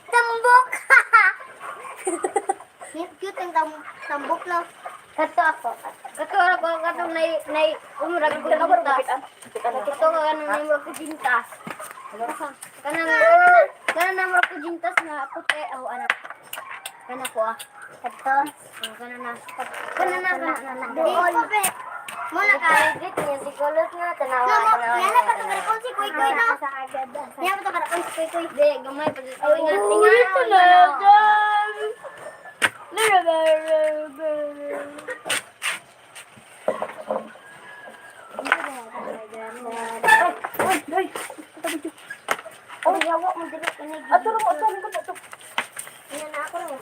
Tambok! Cute ang tambok, no? Kato ako. Kato ako, katong nay umrag ko jintas. Kato ka kanang nay umrag ko jintas. Kanang kanang na umrag ko jintas nga puti aw anak. Kana ko ah. Kato. Oh, kana na. Kana na kana na. Dool. Muna ka. Git niya si kulot nga tanawa. No, mo, yan na patukarakon si Kuy Kuy, no? Yan na patukarakon si Kuy Kuy. Di, gamay pa dito. Ingat, ingat. Ay, ay. Oh, yawa mo dili kini. Ato ra mo, ato ra mo to. Yan na ako ro.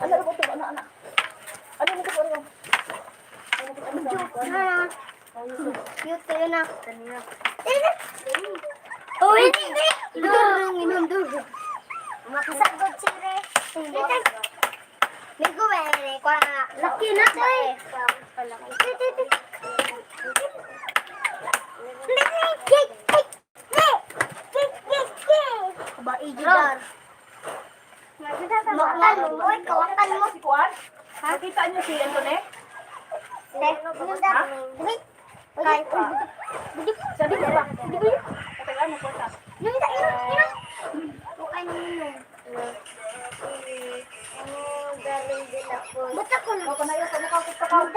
Ano ra mo to, ana ana. Ano mo to, ano? Na. Cute kayo na. Uy! Durong inom durong. Makasagot si Re. Migo eh, kwa Laki na to eh. Ba ijidar. Makakan mo, oy, kawakan mo. Si Kuan? Nakita niyo si Antonet? Kay, Sabi ko ba? Hindi ko yun. Katagaan mo kwarta. Ba't ako na? O, panayo, panayo, panayo.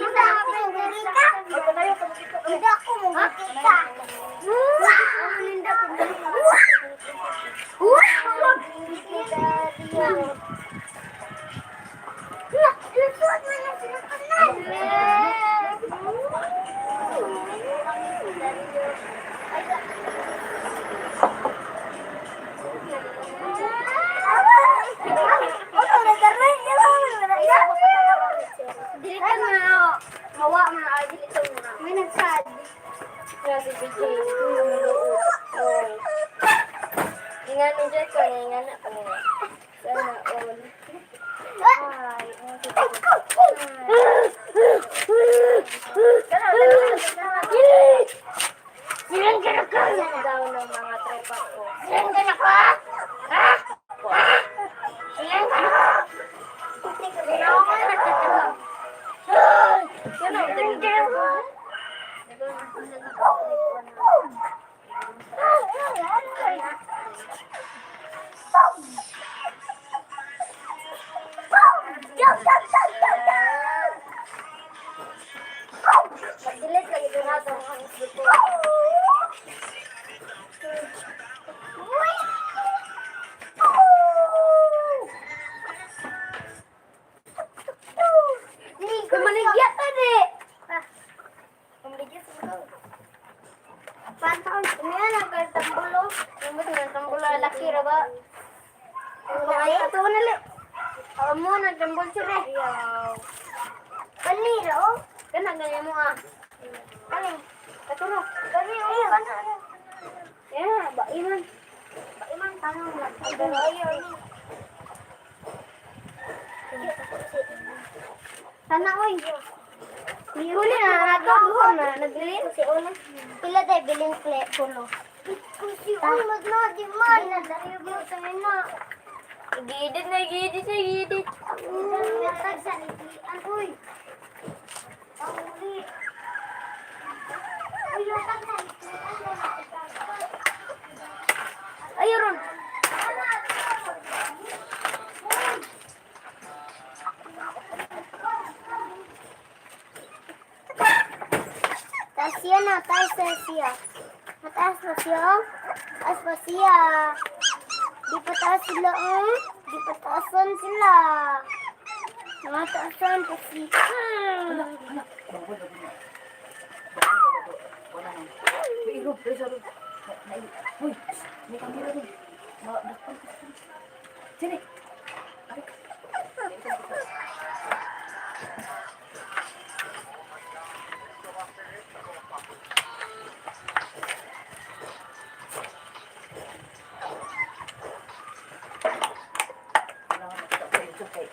Muda ako, Rika. Muda ako, Rika. O, panayo, panayo. Muda ako, Rika. Lusot na na sila Dili ka na mawa man ay dili to na. May nagsad. Nga si BJ. Oh. Ingan ni Joy ko, ingan na kami. Sana all. Ay, daw ng mga tropa ko. Mag-delete lagi ko na ito ang grupo. Kumaligya ka di! Kumaligya sa mga. Pantaon. Kumiya lang kayo tambulo. Yung ba tambulo, laki ra ba? Ay, ito na li. Ako mo, nagtambol siya re. Kanira, oh. Kana, ganyan mo ah. Kani. Katuro. Kani, oh. Kana, ano. Yeah, baiman. Baiman, tanong lang. Pero ayaw ni. Sana, oy. Huli na nato, duha na, nagdili. Si Una. Pila tayo bilin kle kulo. Si Una na di man. Dariyo na. Gidit na, gidit na, gidit. Tag sa liglian uy. Pauli. Uy, latag sa liglian. Ay, ron. Tapos yan na, tayo sa si siya. Mataas pa siya. Mataas pa siya. Di pa taas sila, oh. Di pa taasan sila. Mataasan pa siya. Uy, may kamera dun. Dakpan ka. Sini. Aray. Kailangan makita ko YouTube kay.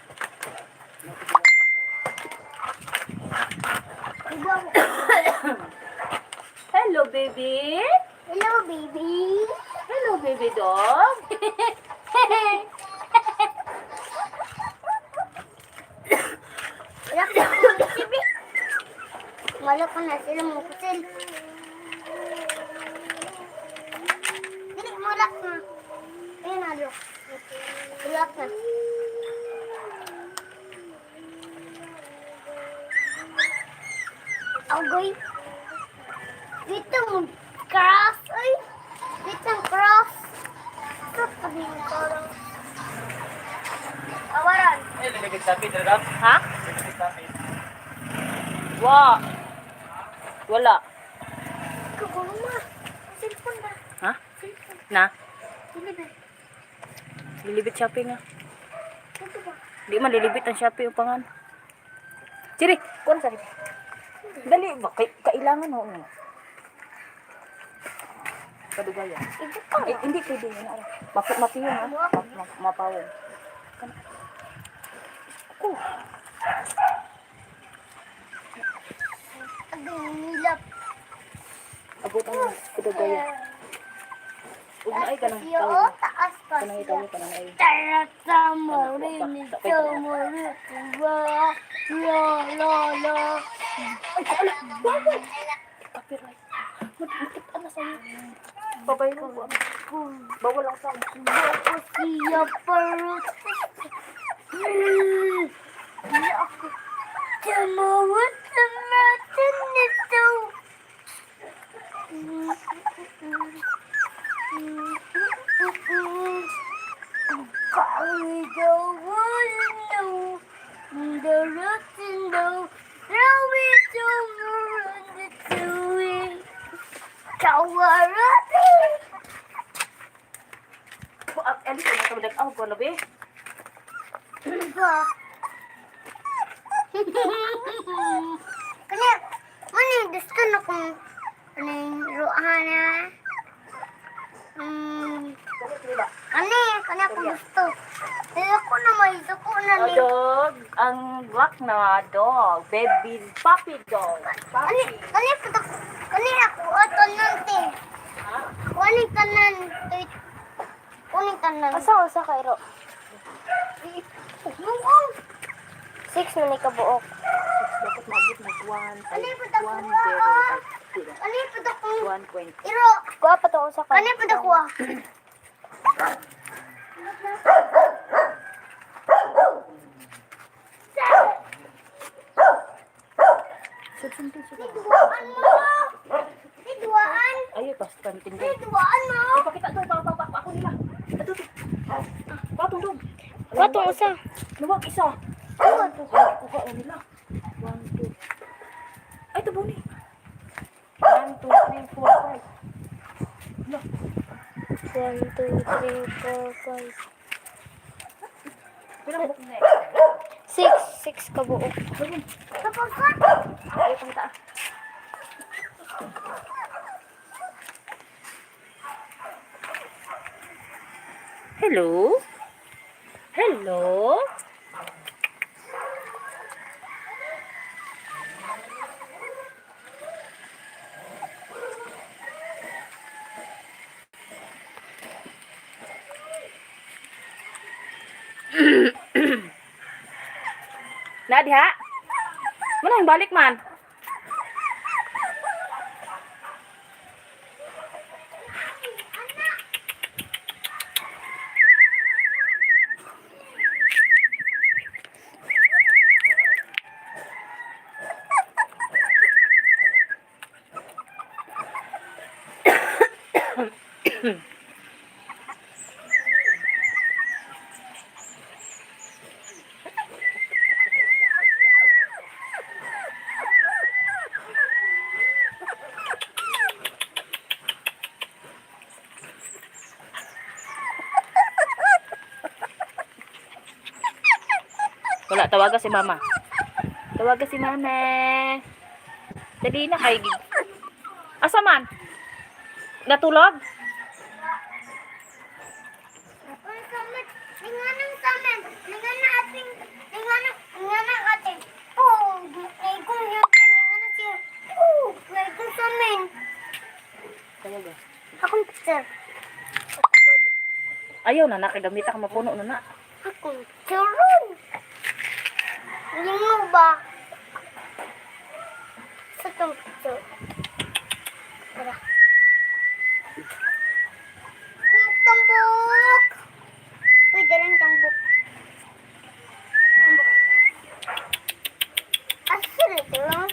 Hello, baby. Hello, baby. Hello, baby dog. Wala ka na sila. Wala ka na sila mo kusil. Dili, wala na. Ayun na, look. Wala na. Agoy. Dito mo cross, oy. Dito ang cross. Ito, tabi ng cross. Awaran. Eh, lalagay sa atin, Rap. Ha? Lalagay sa atin. Wa. Wala. Kagulma. Cellphone ba? Ha? Cellphone. Na? Dili ba? Lilibit shopping ah. Dito ba? Di man lilibit ang Shopee ang pangan. Chiri, kuan sa Dali ba kay kailangan ho no. Kadugayan. Ito pa. Eh, hindi pwede yun. Ara. Mapi mapiyon ha. Mapawong. Kana. Ko. Agay Abot ang kadugayan. Ug naay kanang Siya, tawag. oh, taas pa Kanang siya. itawo kanang ay. Tara, tamarin, tamarin, wa, la, la, la. Ay, ala, bawal. Copyright. Matikit ana sa'yo. Babay mo. Bawal ang sound. Ako siya parang. Ako. Tumawat sa mata nito. Alis na ito mag ko na be. Kani, ano yung gusto na kung ano yung ruhana? Kani, kani ako gusto. Eh, ako na may suko na A ni. dog, ang black na dog, baby, puppy dog. Kani, kani po ako, kani ako ato nun te. Kunin tanan, te. Kunin tanan. Asa usa ka iro? Buong. 6 na ni kabuok. Dapat maabot mag 1, Kani po 1, ako, 0, ah. Kani po ako, 1.2. iro. Kuha pa to usa ka. Kani po ako, ah. May duwaan mo. May duwaan. Ay, basta tingnan. May duwaan mo. Ay, pakita to, pa, pa, pa, ako nila. Ato, to. Ah, patong dog. Kuha to usa. Luwag isa. Kuha to. Kuha o nila. 1, 2. Ay, tubo ni. 1, 2, 3, 4, 5. 1 2 3 4 5. Pila mo na eh. 6 6 kabuok. Kapag ka. Ay, pakita. Hello? Hello? Na diha? Mana yung balik man? Wala, tawaga si mama. Tawaga si mama. Dali na kay. Asa man? Natulog? Ang samet, ninganang samet, ninganang ating, ninganang, ninganang ating. Oh, naigong yun, ninganang siya. Oh, naigong samet. Tawaga. Akong picture. Ayaw na, nakagamit ka mapuno na na. Akong picture. Lingaw ba? Sa tong picture. Tara. Ang Tambok! Uy, dalang tambok. Tambok. Asal ito lang.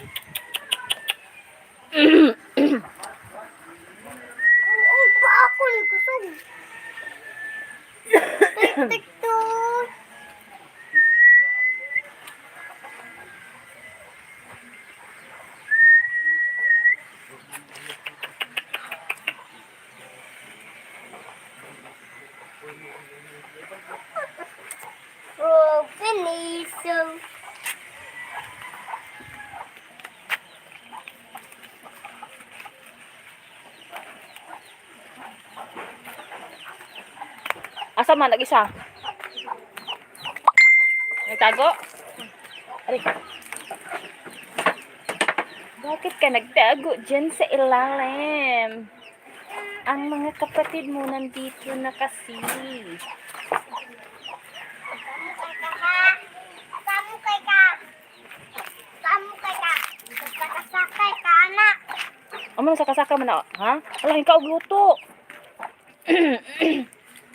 Oo, pa ako nagkusog. Tik tik tok. Oh, finish. Asa man nag-isa? Nagtago? Aray. Bakit ka nagtago dyan sa ilalim? Ang mga kapatid mo nandito na kasi. Kamu kay ka. Kamu kay ka. Sakay ka anak. Amo na sakasaka man na, ha? Ala, hinka og luto.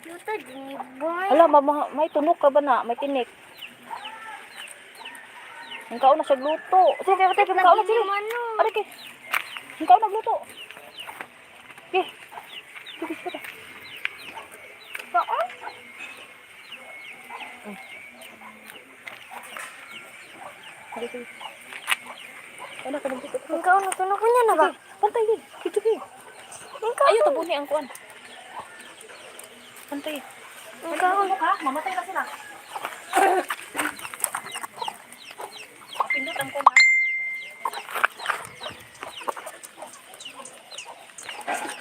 Luto din boy. Ala, may tunok ka ba na? May tinik. Hinka na siya luto. Sige, kay kay hinka na sige. Aray kay. Hinka na luto. Sige. Sige, sige. Baon? Sige, sige. Wala ka nagluto. Ikaw na tunog ko niya na ba? Pantay, eh. Sige, sige. Ayaw, tabuni ang kuan. Pantay. Ikaw. ha? Mamatay na sila. Pindot ang kuan ha.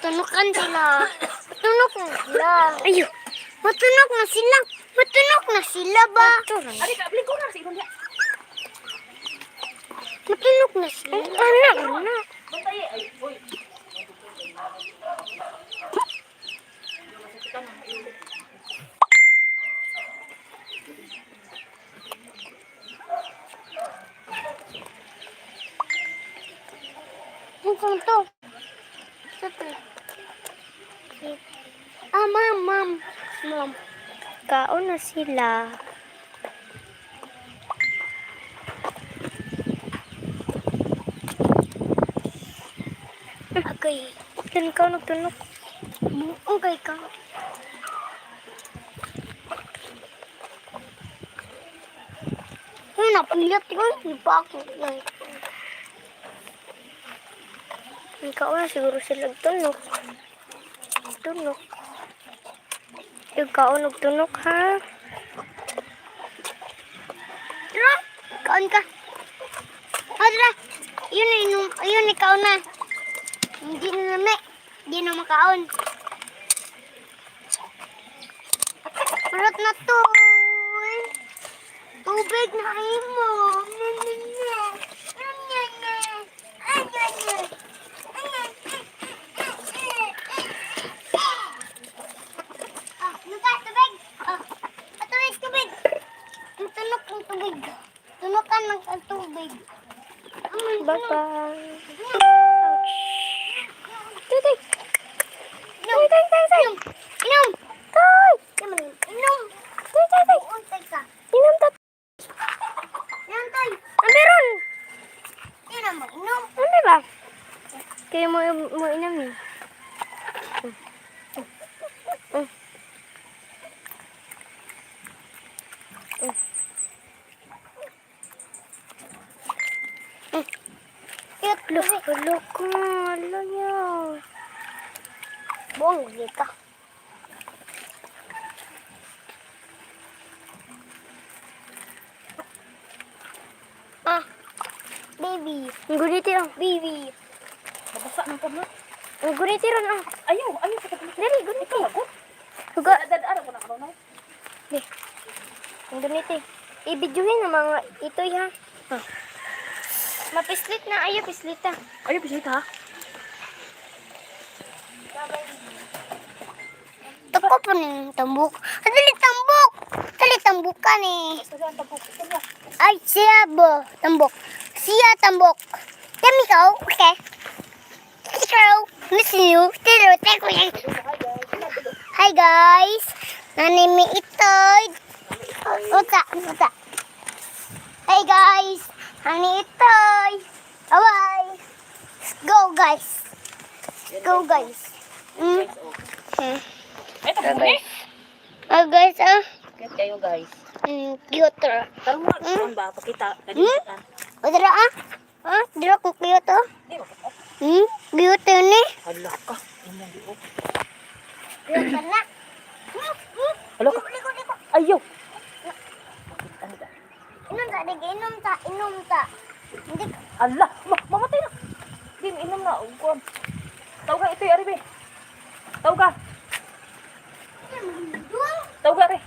Tunukan sila. Matunok na sila. Ayo. Matunok na sila. Matunok na sila ba? Ari ka, bling ko na sa ilong diha. Matunok na sila. Anak, anak. Bantay, ay, uy. Yung to. Ito to. Ah, ma'am, ma'am. Ma'am. Kaon na sila. Okay. Tunog ka, nagtunok. Okay ka. Ay, napilit ko. Hindi pa ako. Ikaw na siguro sila tunok. Tunok. Ikaw nagtunok ha. Tara, kaon ka. Ah, tara. Yun, inom, yun, ikaw na. Hindi na nami. Hindi na makaon. Marot na to. Tubig na imo. Ah, nuka, tubig. Ah, ah, tubig, tubig. Ang tunok ng tubig. Tunukan ng ang tubig. Bye-bye. Ouch. Tay, Inom. tay, tay, tay. Inom. Inom. Tay! Inom. Inom. Tay, tay, tay. Untay ka. Inom ta. Inom, tay. Ang meron! Inom mo. Inom. Ano ba? Kaya mo, mo inom eh. Buong gid ka. Ah, baby. Ang guniti lang, baby. Mabasa ng kamot. Ang guniti ron ah. Ayaw, ayaw sa kamot. Dali, guniti. Ikaw ako. Huga. Dad, araw ko na karon ay. Di. Ang guniti. Ibidyohin ang mga itoy ha. Ah. Mapislit na. Ayaw, pislit ah. Ayaw bisita ha. Tako po ng tambok. Ah, dali tambok! Dali tambok ka ni. Ay, siya bo. Tambok. Siya tambok. Kami ka, okay. Ikaw, miss you. Tiro, teko yan. Hi guys. Nanimi itoy. Uta, uta. Hi guys. Nani itoy. Bye-bye. Let's go guys. Let's go guys. Hmm. Ay, taguni. Oh guys, ah. Cute kayo guys. Cute. Ra. Tarong mo, hmm? Ba pakita. Hmm? O dira ah. Ah, dira ko cute oh. Di ba? Cute ni. Hala ka. Imong di oh. Cute na. Hala ka. Ayaw. Inom ta, dig, inom ta, inom ta. Hindi ka. Ala, ma mamatay na. Di inom na og kuan. Tawga ito ari be. Tawga. Tawga re.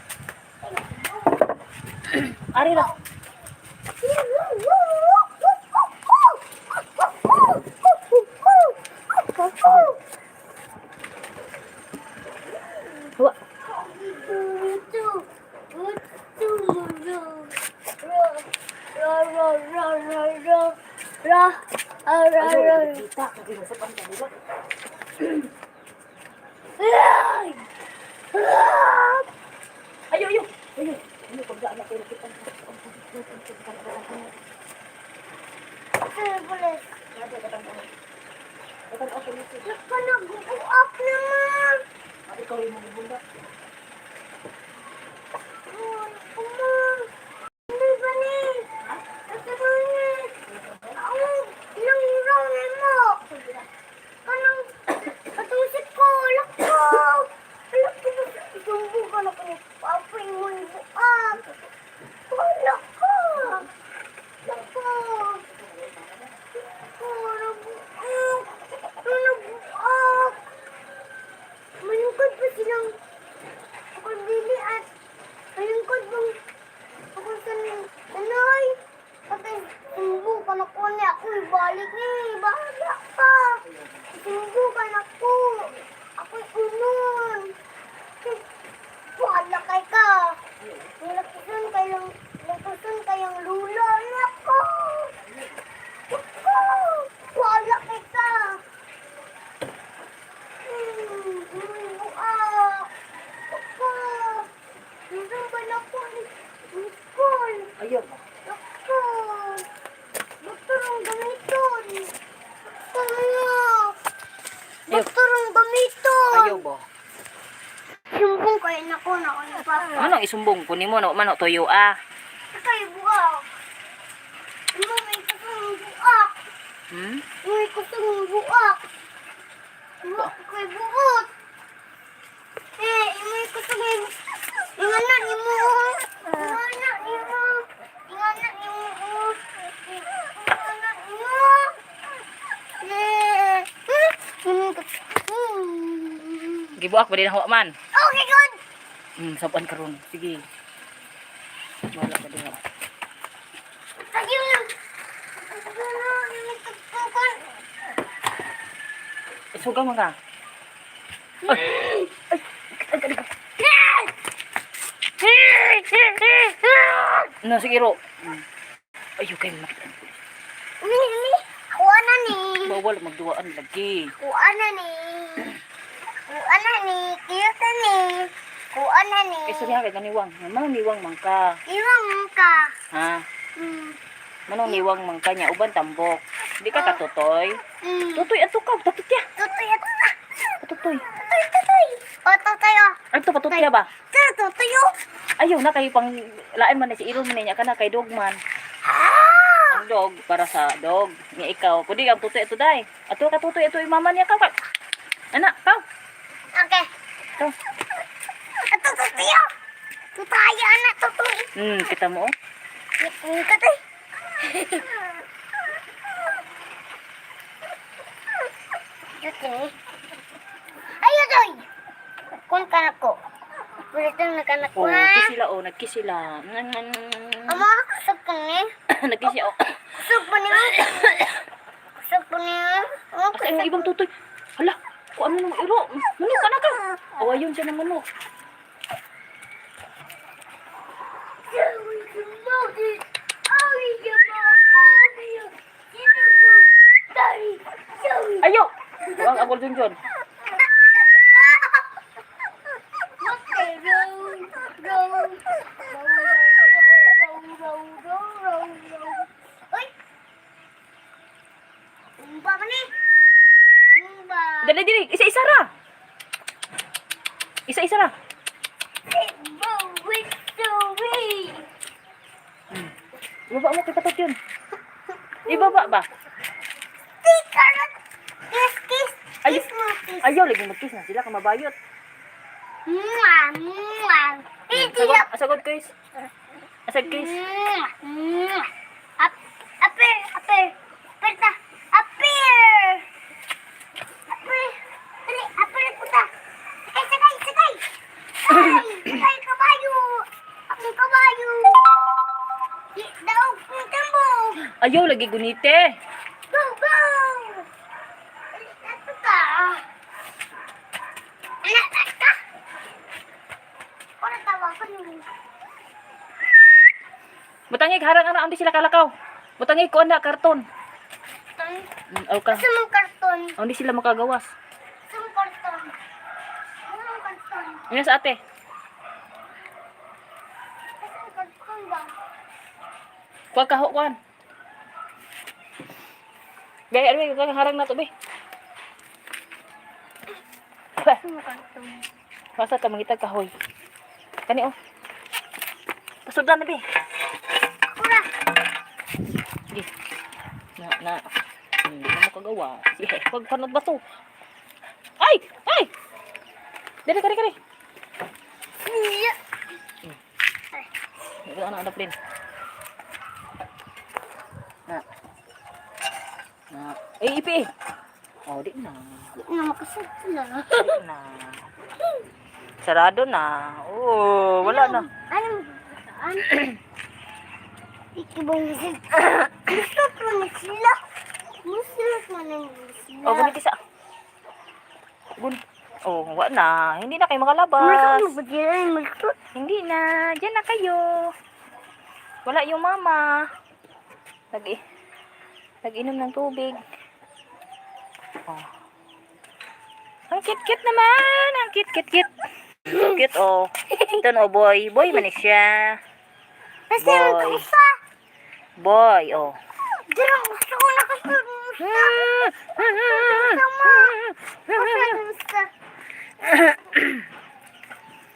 Ari ra. Wa. Ayaw, kita kay sa pang kanila. Ayo, ayo. Ayo. Ayo pagdaan ako nakita. Nag-up naman. Ikaw yung mga bunda. Hindi ba ni? Ito ba ni? Ako, ilang round na mo. Kanang, patusik ko, alak ko. Alak ko, sumbo ka na ko. Papoy mo yung buak. Alak ko. Alak ko. Alak ko, nabuak. Nabuak. Malungkot pa silang ako dili at malungkot bang ako sa nanay. Patay, sumbo ka na ko niya. Ako ibalik ni. Bahala ka. Sumbo ka na ko. Ako'y unon. Bahala kay ka. Nalakisan kayong, nalakisan kayong lula. Nako. Nako. Bahala kay ka. Buak. Ako. Minsan ba na ako ni Nicole? Ayaw. Ako. Doktor ang gamiton. Kaya. Doktor ang gamiton. Ayaw ba? Sumbong kayo na ko na ano pa. Ano isumbong ko nimo no man tuyo ah. Kay buak. Ano may kusang buak. Hmm? May kusang buak. Buak kay buot. Eh, may kusang ingana ni mo. Ingana ni mo. Ingana ni mo. Ingana ni mo. Eh. Gibuak ba din ako man? Okay, good. Saban karon. Sige. Wala ka din. Ayun na. Ayun na. May tagpukan. Isuga man ka. No, sige ro. Ayaw kay makita. Umi, umi. Kuha na ni. Bawal magduaan lagi. Kuha na ni. Kuha na ni. Cute ni. Kuha na ni. Kay sorry ha kay ganiwang. Manong niwang man ka. Iwang ka. Ha? Manong niwang man ka niya uban tambok. Di ka katutoy. Tutoy ato ka, tututya. Tutoy ito na. Tutoy. Tutoy, tutoy. O, tutoy o. Ay to patutya ba? Tutoy o. Ayaw na kayo pang lain man na si Iron man niya kana kay dog man. Ah! Ang dog para sa dog. Nga ikaw, pwede kang tutoy ato day. Ato ka tutoy ato mama niya ka. Ana, ka. Ito. Ato to tiyo. Tutaya na to to. Kita mo oh. Ka tay. Juti. Ayo doy. Kun kanak ko. Pulitong na kanak ko Oh, ha. kiss sila oh, nagkiss sila. Ama, kusog ka ni. Nagkiss siya oh. Kusog pa niyo. Kusog pa niyo. Oh, Asa yung ibang tutoy? Hala, kung ano nang iro. Manok ka na ka. Oh, ayun siya ng manok. Ayo! Ang agol dun dyan. Dali, dali. Isa-isa ra. Isa-isa ra. Ibaba mo kay patot yun. Ibaba ba? Kiss, kiss. Ayaw. Kiss mo, kiss. Ayaw, lagi mag-kiss na sila kamabayot. Mwah, mwah. Hindi Sagot, sagot guys. Asag guys. Mwah, mwah. Appear, appear. Appear ta. Appear. Appear. Dali, appear po ta. Sakay, sakay, sakay. Sakay, sakay, kabayo. Akong kabayo. Daog ng tambog. Ayaw, lagi gunite. Go, go. Dali, ato ka. Anak, ka. Wala tawa ko nun. Butangig, harang ana, hindi sila kalakaw. Butangig, kuan na, karton. Aw ka. Gusto mong karton. Oh, hindi sila makagawas. Gusto mong karton. Gusto mong karton. Ayun sa ate. Gusto mong karton ba? Kuan kaho, kuan. Gaya, ano ba, harang na to, be. Ba, Gusto mong karton. Basta ka mangitag kahoy. Kani oh. Pasudlan na be. Kura! Sige. Na na. Hindi na makagawa. Sige, pag panot ba to? Ay! Ay! Dali, kari, kari. Iya! Wala na, anak din. Na. Na. Eh, ipi eh. Oh, di na. Hindi na makasad sila. Di na. Sarado na. Oh, wala na. Ano? Saan? Ikibong sila. Gusto ko na sila. Gusto ko na sila. Oh, gunit isa. Gun. Oh, wala na. Hindi na kayo makalabas. Marka mo ba dyan? Marka? Hindi na. Diyan na kayo. Wala yung mama. Nag nag-inom ng tubig. Oh. Ang cute-cute naman. Ang cute-cute-cute. Cute oh. Ito no, boy. Boy man siya. Kasi ang Boy. kausa. Boy, oh. Diyan ang gusto ko nakasunod. Sama.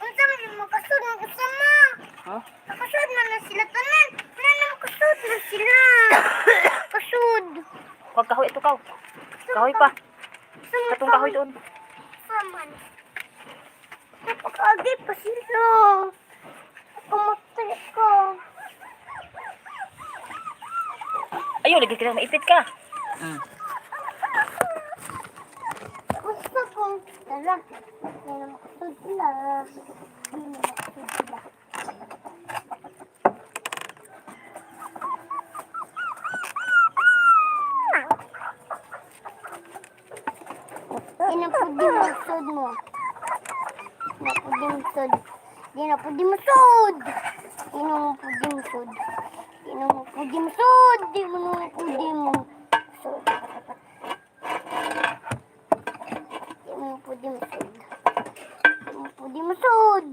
Unsa man yung makasunod kasama? Huh? Nakasud man na sila tanan. Wala na makasud na sila. Kasud. Huwag kahoy ito kaw. Kahoy pa. Katong kahoy doon. Saman. Napakaagi pa sila. Kamatay ko. Ayaw, lagi ka maipit ka. Mm. Gusto kong tara. Hindi na makasud sila. Hindi na makasud sila. Hindi na pwede magsud mo. Hindi na pwede magsud. Hindi na pwede magsud. Hindi na pwede magsud. Hindi na pwede magsud. Hindi na pwede magsud. Hindi mo pwede magsud. Hindi mo pwede magsud.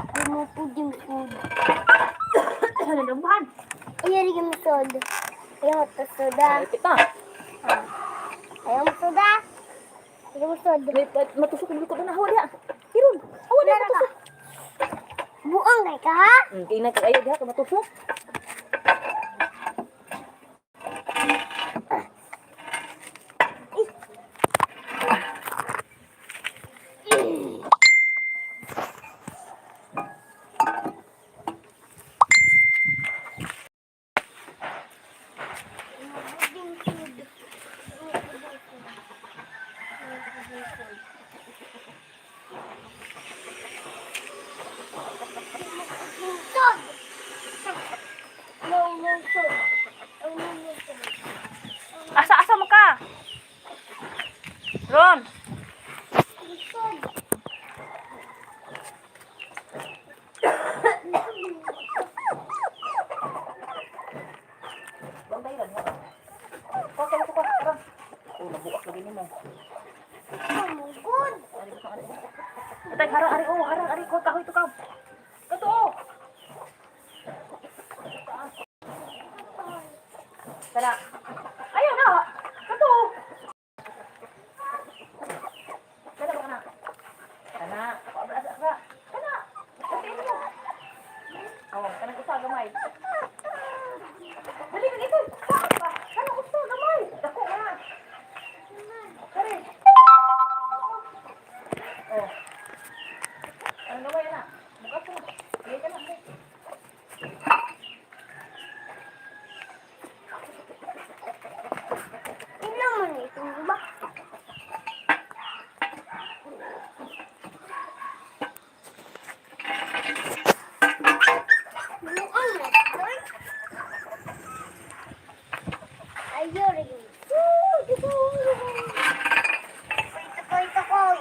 Hindi mo pwede magsud. Nalumbahan. Ayaw rin magsud. Ayaw magsud ah. Maipit na. Ayaw magsud ah. Ayaw magsud. May matusok yung likod na hawa diha. Hiron. Hawa diha matusok. Buang kay ka ha? Kay na kayo diha ka matusok. Atay, harang ari oh, harang ari ko kahoy to ka. Kato oh. Tara. Ayaw na. Kato. Kana ba kana? Kana. Abra abra. Kana. Katiin mo. Oh, kanang usa gamay. Dali ka dito. Kana usa gamay. Dako nga. Kare. Oh. Ang gamay na. Bukas mo. Sige ka na. Dali. Tingnan mo na itong ba? Buong na ito. Ayaw rin. Tukoy, tukoy, tukoy.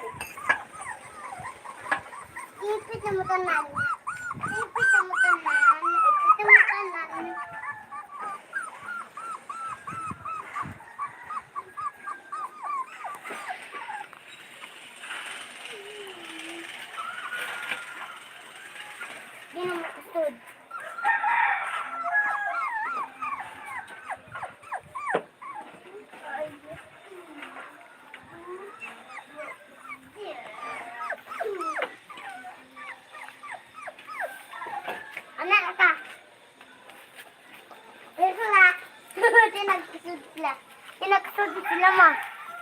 Ipit na mo tanan. Ipit na mo tanan. Ipit na mo tanan. Di na makusod. Anak ka. Pero na. Tinagsud sila. Tinagsud sila ma.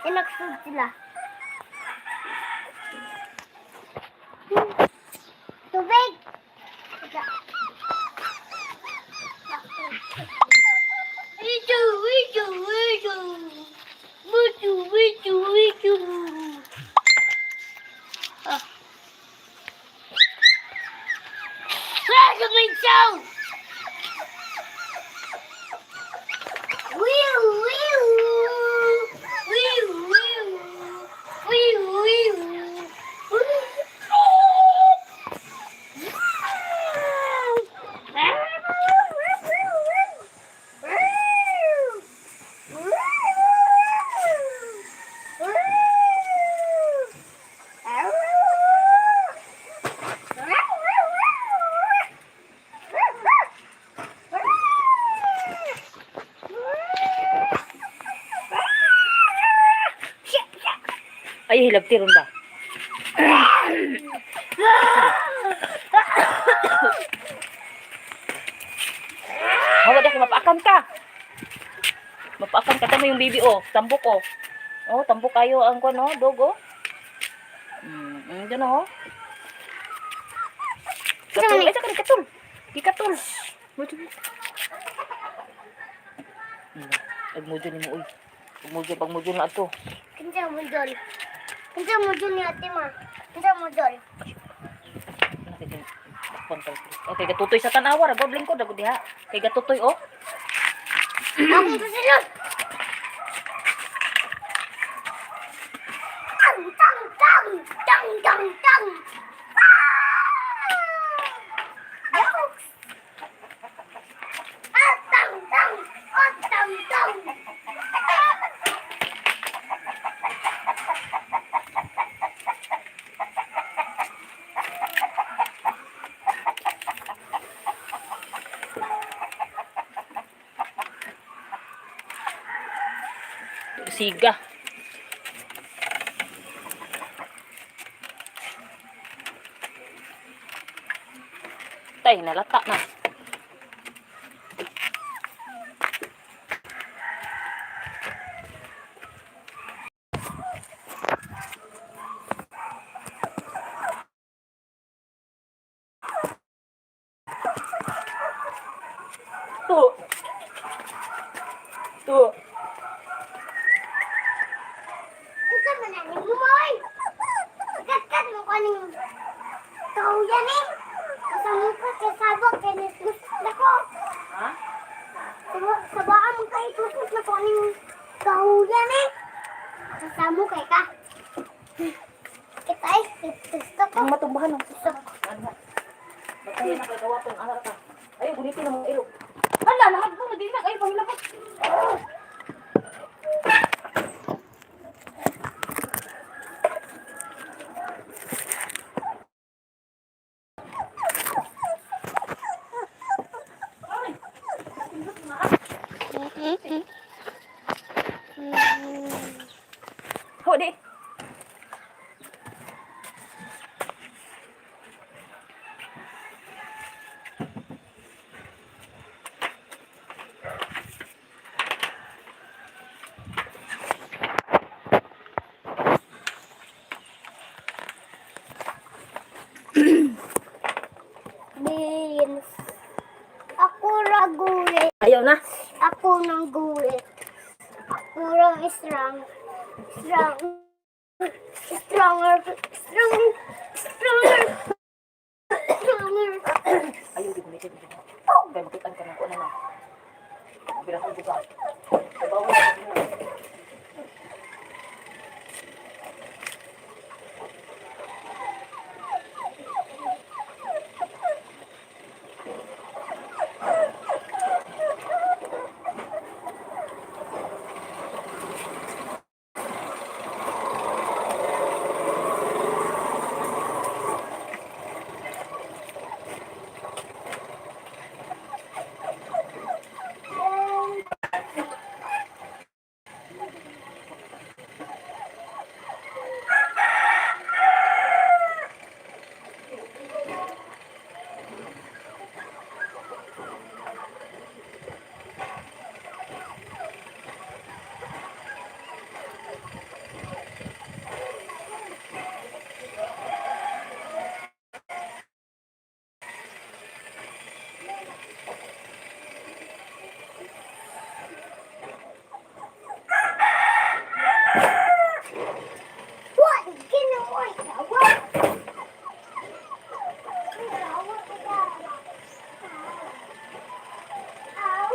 Tinagsud sila. Tubig. Ito, ito, ito. Ito, ito, ito. Ah. Ah, sumigaw! Wee, wee, wee, wee, wee, wee, wee. Ay, hilabti ron ba? Hawa ka, mapaakan ka. Mapaakan ka tama yung baby oh, tambok oh. Oh, tambok kayo ang kuno, oh, dog oh. Dyan oh. Katul, ay saka katul. Gikatul. Mujo. Agmujo ni mo uy. Agmujo pag mujo na ato. Kinsa mo dol? Kinsa mo dol ni ate ma? Kinsa mo dol? Okay, gatutoy sa tanawa ra gobling ko dagod diha. Kay gatutoy oh. Ako pasilot. Tang tang tang tang tang tang. Ah! Jokes. Ah, tang tang. Oh, tang tang. Siga. Tay, nalata na. To. To. Unsa man ani mo oy? Gatkat mo kaning tawyan eh. Sa muka kay sabak kay nislusot na ko. Ha? Sabaan mo kay tusot na ko ning kahuyan eh. Sa mo kay ka. Kita eh, gusto ko. Ang matumbahan oh. Gusto ko. Magkaya na kagawa tong anak ka. Ay, gunitin ang mga ilo. Hala, lahat mo, madinag. Ay, pangilabot. Ayaw na. Ako nang guwit. Ako lang strong. Strong. Stronger. Strong. Stronger. Stronger. Ayaw, di gumitin. Kaya makitaan ka ng kuan na. Bilang ko buka. Bawa. What? Ginawa ka? What? Ginawa ka? Ow.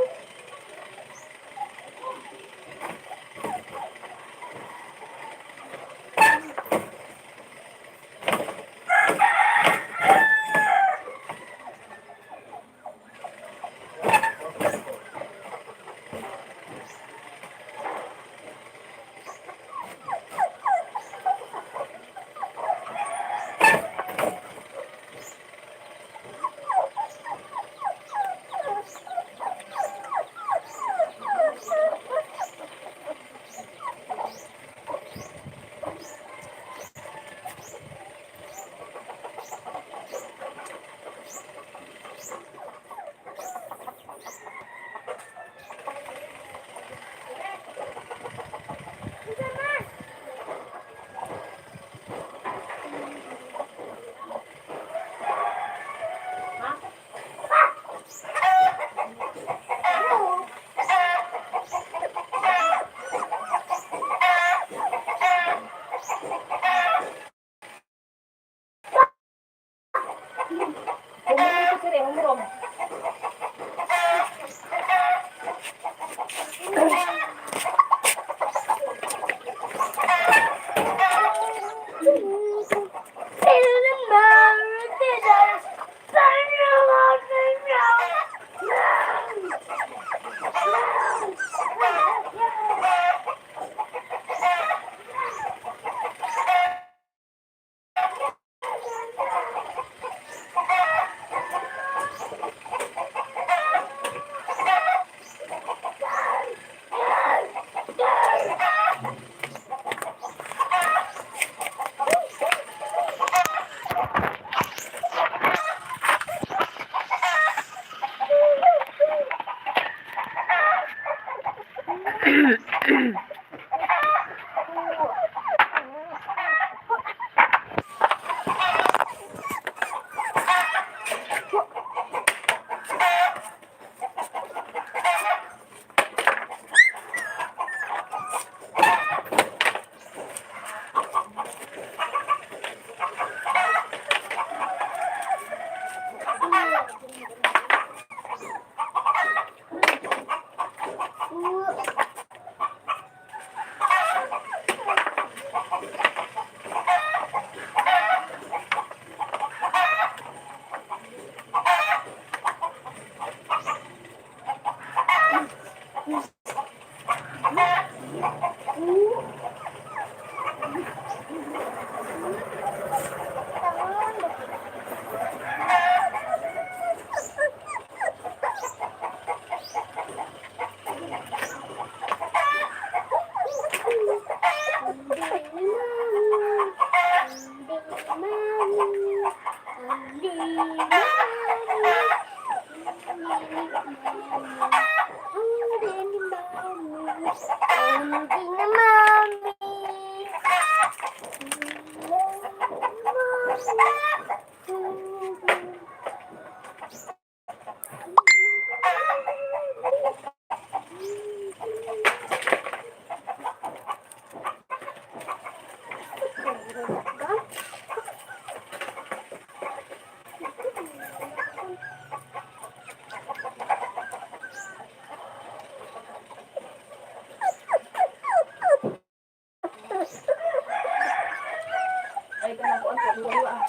Humurong ko sir eh, humurong. Ay, kanang kuan ko, hiwa-hiwa ah.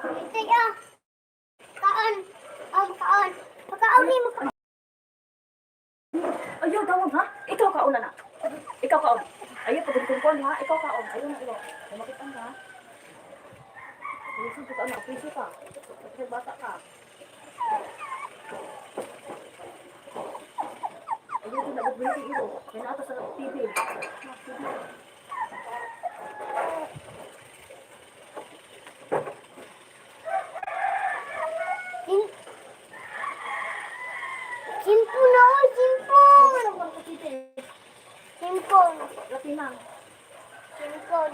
Oh, ito ya. Kaon. Ang kaon. Pagkaon ni mo. Ayaw, tawag ha? Ikaw kaon na na. Ikaw kaon. Ayaw, pagkukuan ha? Ikaw kaon. Ayaw na, ayaw. May makita ka ha? Ayaw, sa kaon na. Piso ka. Kasi bata ka. Ayaw, ito na. Bumili ito. May naata sa TV. Simpon ako, simpon. Simpon. Latina. Simpon.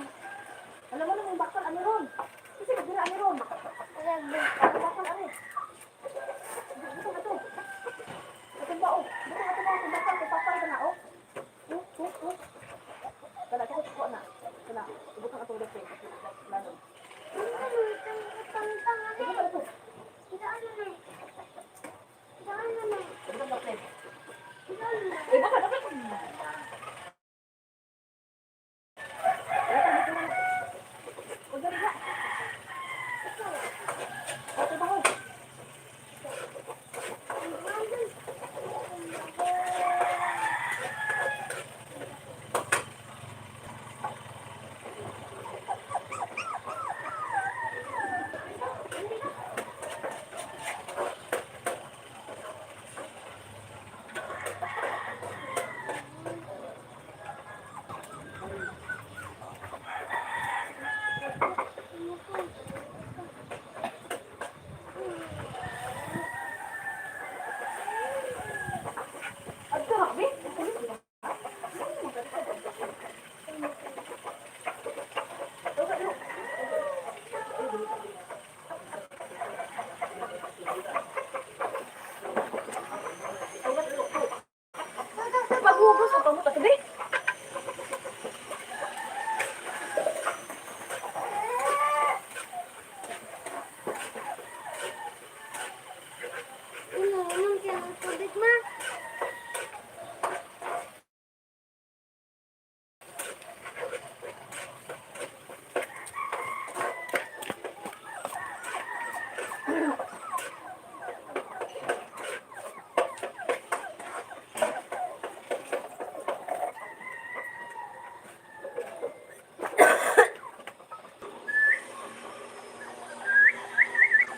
Alam mo namang bakal, ano ron? Kasi nabira, ano ron? Bakal, ano? Gusto na to. Atong bao. Gusto na to bao. Kung bakal, kung papay ka na, oh. Oh, oh, oh. Kana, ako ko na. Kana, ibutang atong refri. Lalo. Tang-tang ano? Ibutang na to. Ano na? Ano na? Ibutang refri. Ano na? Ibutang refri. Wala ka dito na. Huwag dali na. Ate, baho.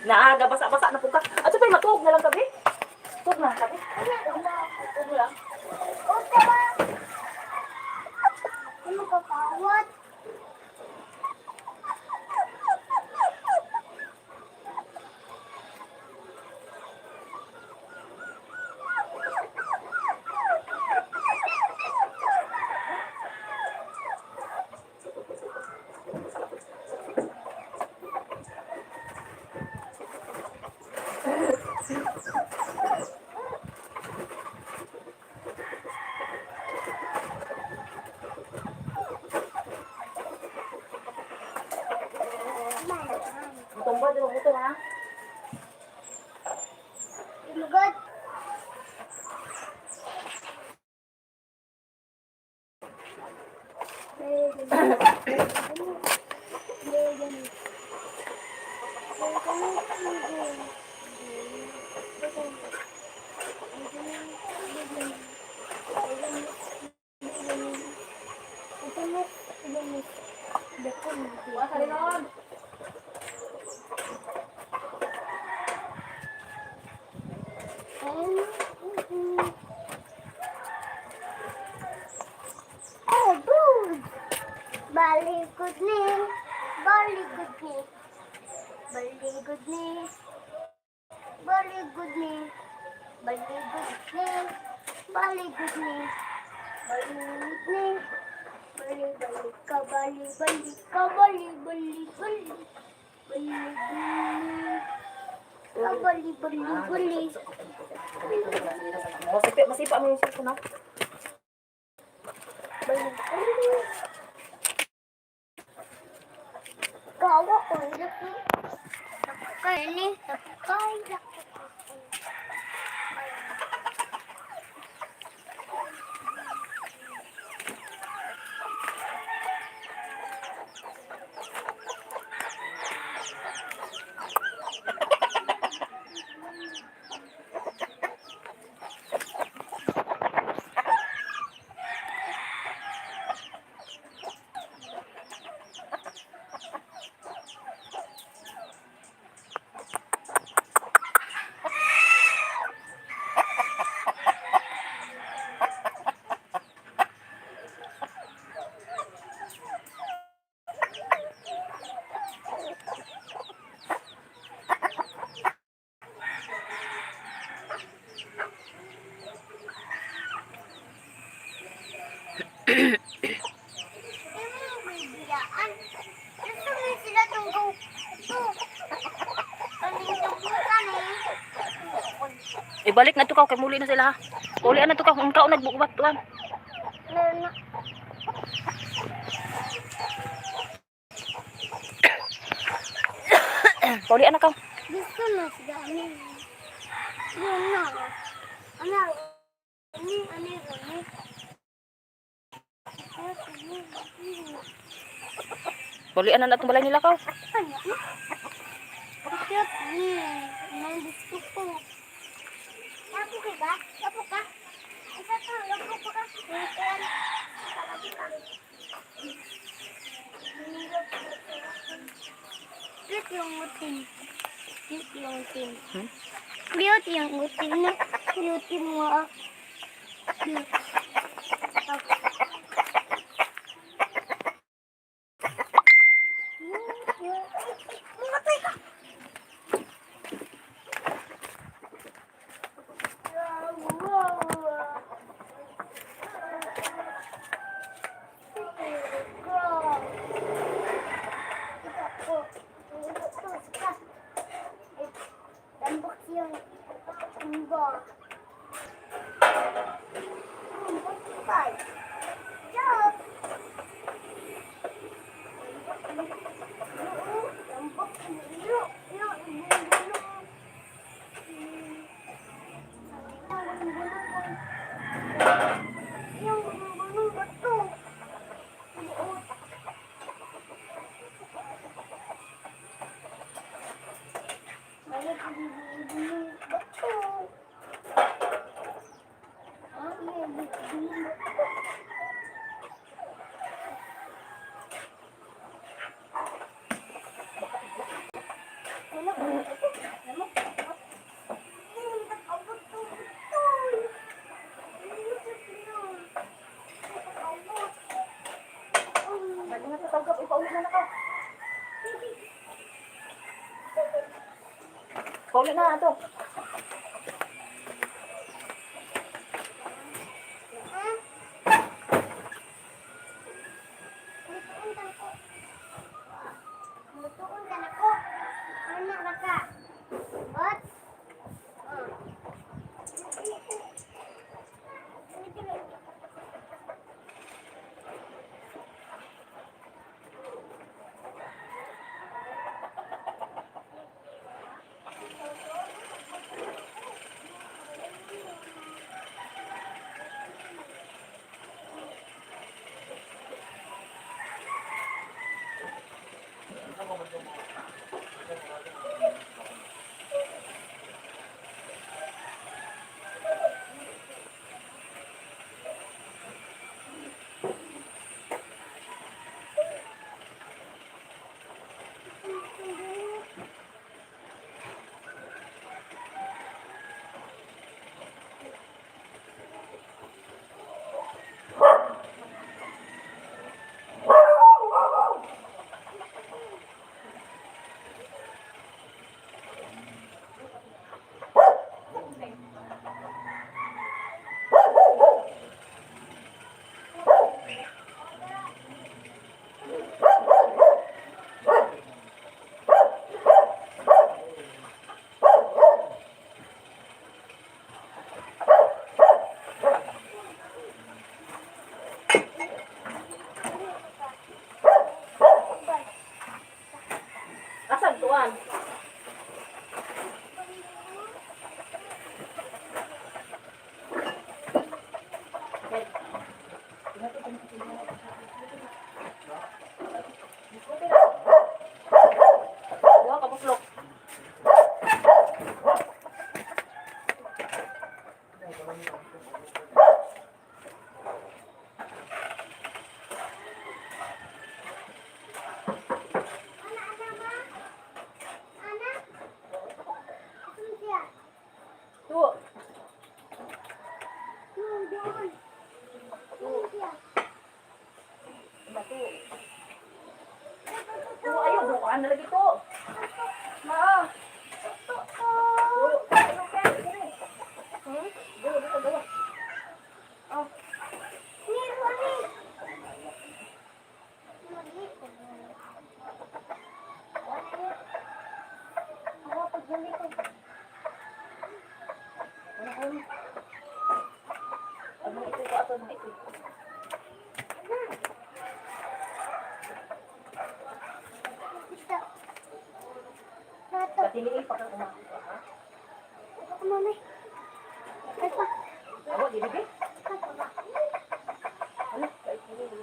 Naaga, basa-basa na po ka. At sabay, matuog na lang kabi. Tuog na kabi. Tuog lang. Otra. Ano ka kawat? Mutumba, di ba muto ha? Lugod. Oh, bird! Balikod ni, balikod ni, balikod ni, balikod ni, balikod ni, balikod ni, balikod ni, balik balik ka, balik balik ka, balik balik balik, balik balik, ka, balik balik balik. Masipa, masipa mo yung siko na. Balik balik. Kawa ko, laki. Lakay ni, lakay, lakay. Bibiyaan. Gusto mo sila tunggo. Ito. Panintubukan eh. Ibalik na to ka, kay muli na sila ha. Uli na to ka, kung kao nagbubat tuan. Meron na. Uli na ka. Gusto na sila. Ano yun? Yun na. Ano? Ano? Ano? Ano? Ano? Uli na na itong balay nila ka. Ano? Cute ni. Nandito ko. Lapo ka ba? Lapo ka? Isa to, lapo ka. Lapo ka. Cute yung utin. Cute yung utin. Hmm? Cute yung utin na. Cute yung mga. Cute. Matay ka! Lambok yun. Tumba. Ingat sa tawgap, ipauli na na ka. Pauli na ato. Mutuon ka nako. Mutuon ka nako. Ana ra ka. What? Oh. Asan tuan? Duha ka buslok. Ana, ana, ma. Ana. Asan siya? Tuo. Doon, doon. Asan siya? Tuo. Tuo ayo bukaan na lagi to. Ma. Tuo. Ano ka? Hmm? Gawa, gawa, gawa. Oh. Ni, ni. Ako, pagbalik ko. Ano ko? Ano ito ko ato mga ito. Ito. Rato. Patiliin pa kang umako ka ha. Ako, mami. Ay pa. Awa, dili be. Ay pa ba? Ano? Kay dili.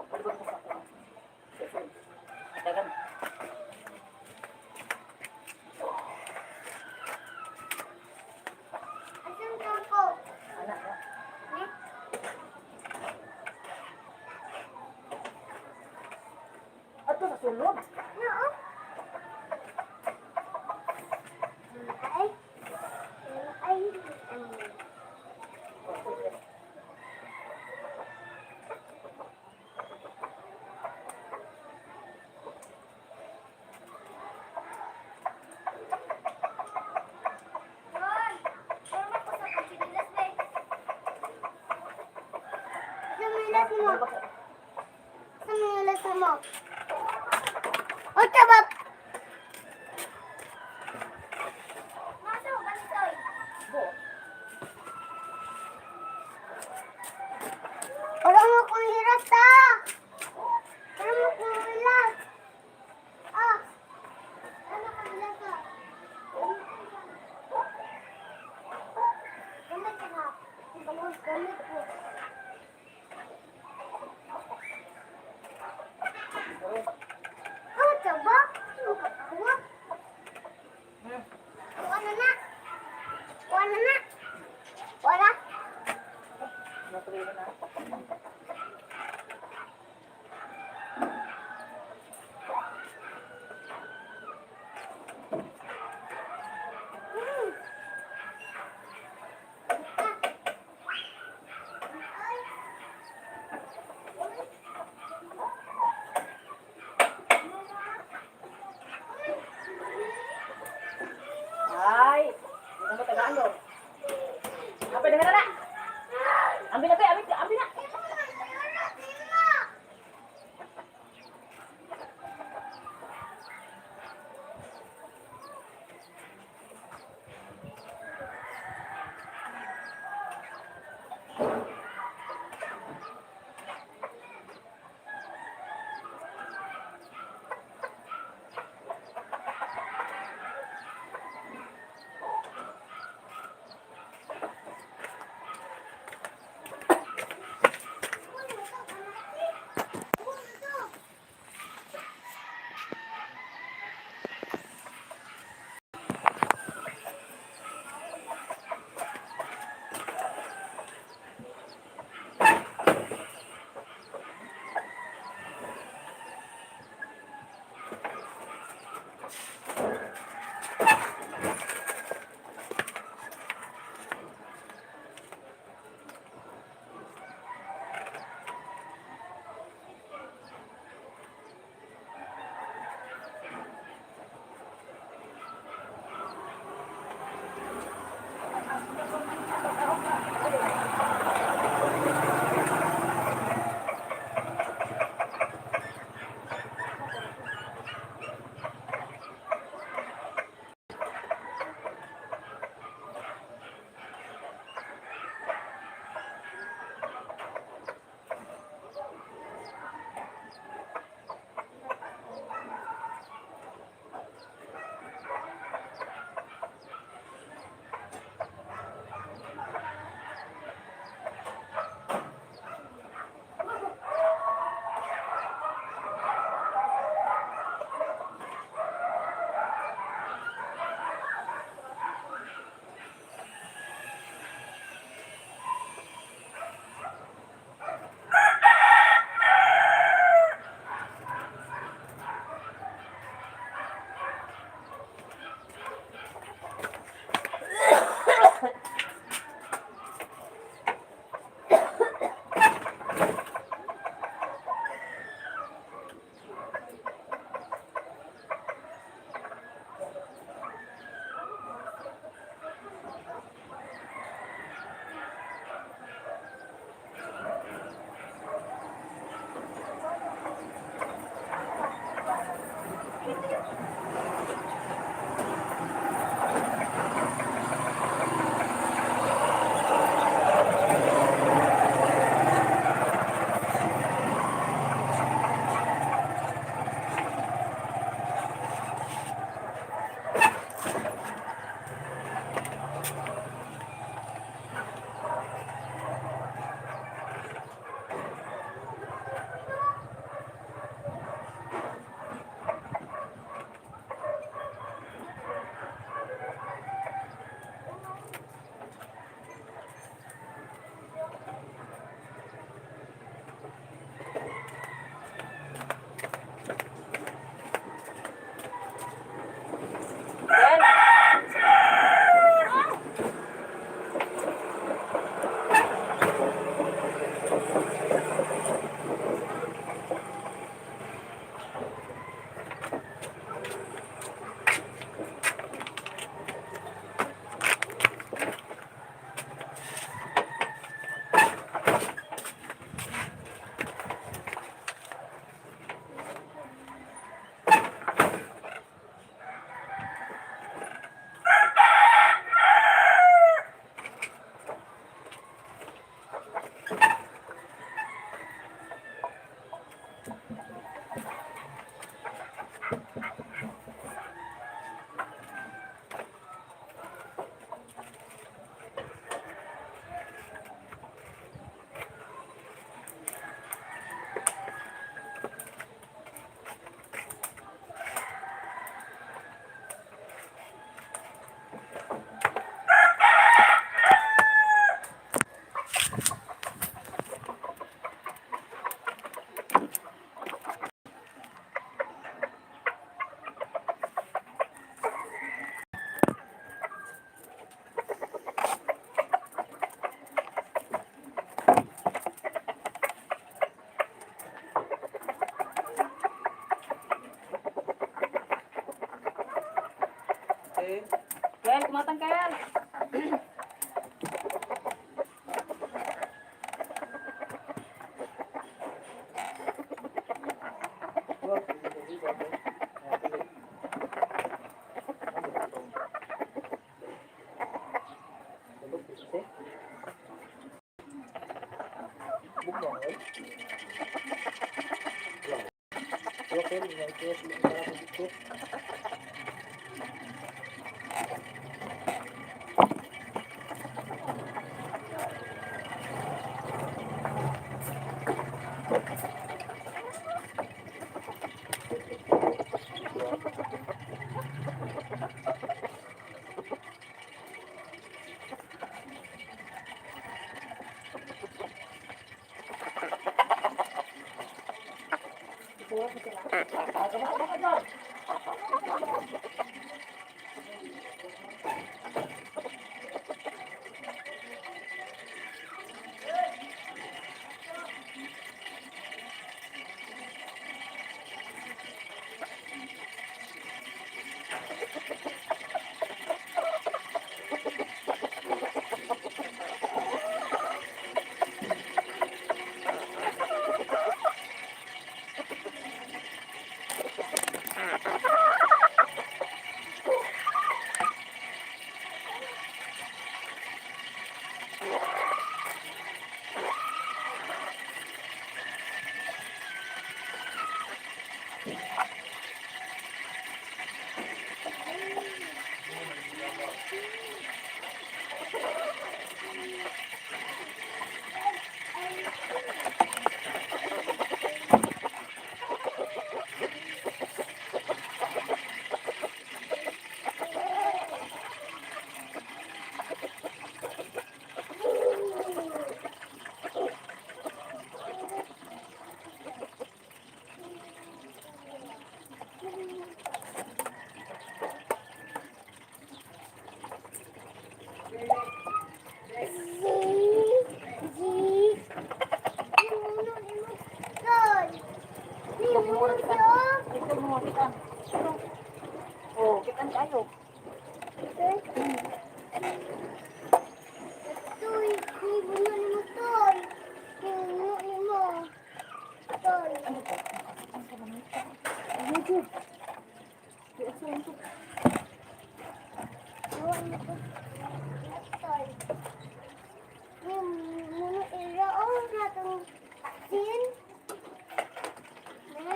Palibot mo sa ako. Dagan. Asan ka ko? Ana ka. Eh? Ato sa sulod. No. Ay. Ay. Sa may mo. Sa may mo. Ay, hindi mo tagaan doon. Apay na na. Ambil na, ambil, ambil na. Kel, kumatang Kel. Z G Nimuno nimo tol. Nimuno siya. Ito mo kitan. Oh, kitan kayo. Tuy, nimuno nimo tol. Nimuno nimo. Tol. YouTube. Di asa YouTube. Nimuno ko. Tol. Nimuno ira o natong sin. Ha?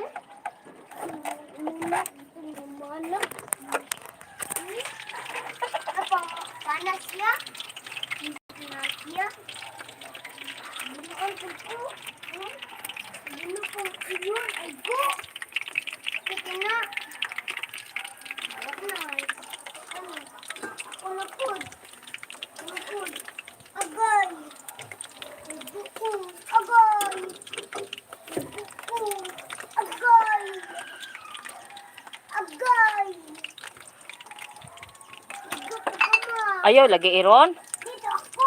Nimuno nimuno. Apa panas ya? Panas ya? Bunuan ko po. Bunuan ko yun. Ay, go! Sige na. Ako na. Ano? Ako na po. Ako na po. Agay! Ay, go! Agay! Ay, go! Agay! Agay! Ay, go, ma. Ayaw lagi iron. Dito ako.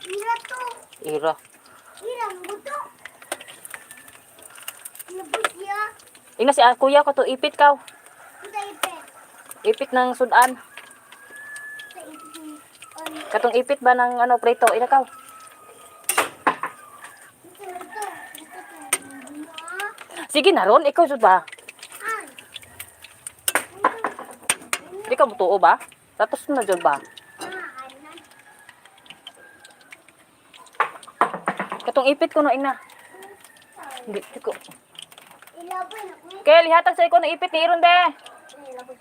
Ira to. Ira. Ira, buto. Nabot siya. Inga si ah, kuya ko to ipit kaw. Ito ipit. Ipit ng sudan. Ito ipit. Ano? Katong ipit ba ng ano prito ila kaw. Ito, ito. Ito, ito. Ma. Sige na ron, ikaw jud ba? Ay. Di ka mutuo ba? Tapos na jud ba? Ah, ano? Katong ipit ko no ina. Hindi di ko. Ilaban ako. Kel, ihatag sa ikaw ng ipit ni Iron de. Ilaban.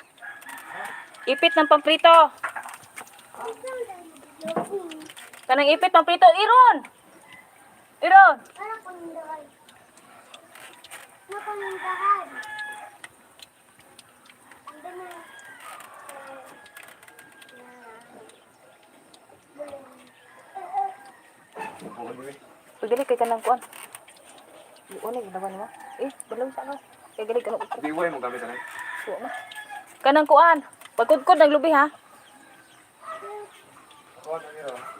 Ipit ng pamprito. Kanang ipit pamprito, Iron. Iron. Ano kung dahan? Ano kung dahan? Hindi na. Pagdali kay kanang kuan. Buon na ginawa nimo. Eh, balaw sa ako. Kay gali kanang Biway mo gamit anay. kuan mo. Kanang kuan. Pagkudkod ng lubi ha. Kuan na nila. Ano?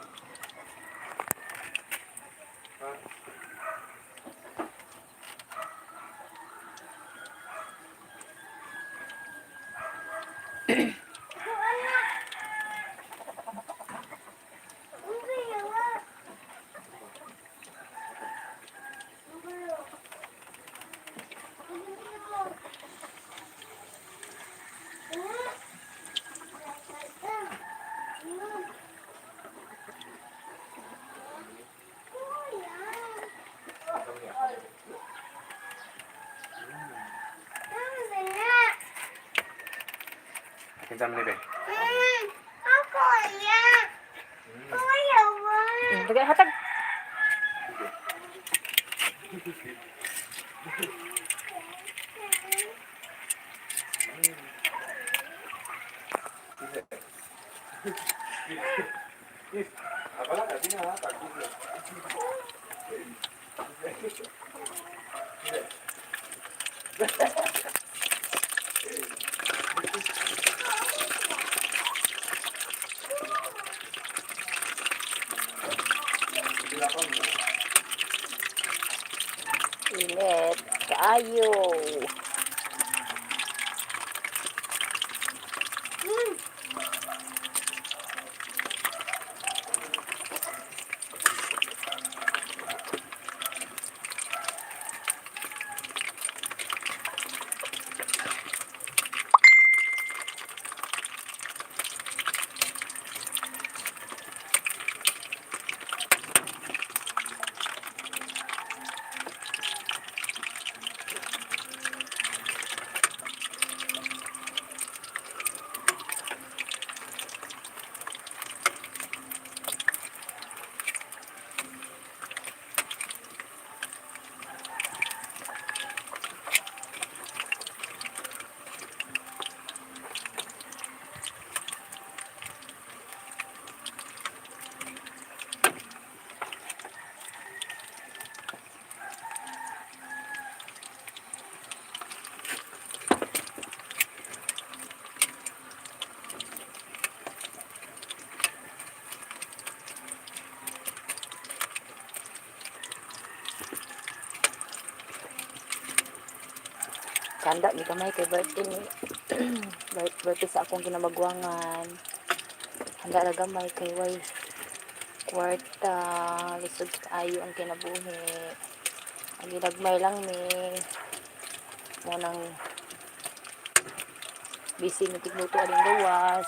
Kinsa man ni be? Ako ya. Kuya wa. Tagay hatag. Ako lang, di na hatag. Init kaayo. Kanda mi kamay kay birthday ni birthday sa akong kinamagwangan. Handa ra gamay kay way kwarta, lisod kaayo ang kinabuhi. Ang ginagmay lang mi mo nang busy mi tigluto aning gawas.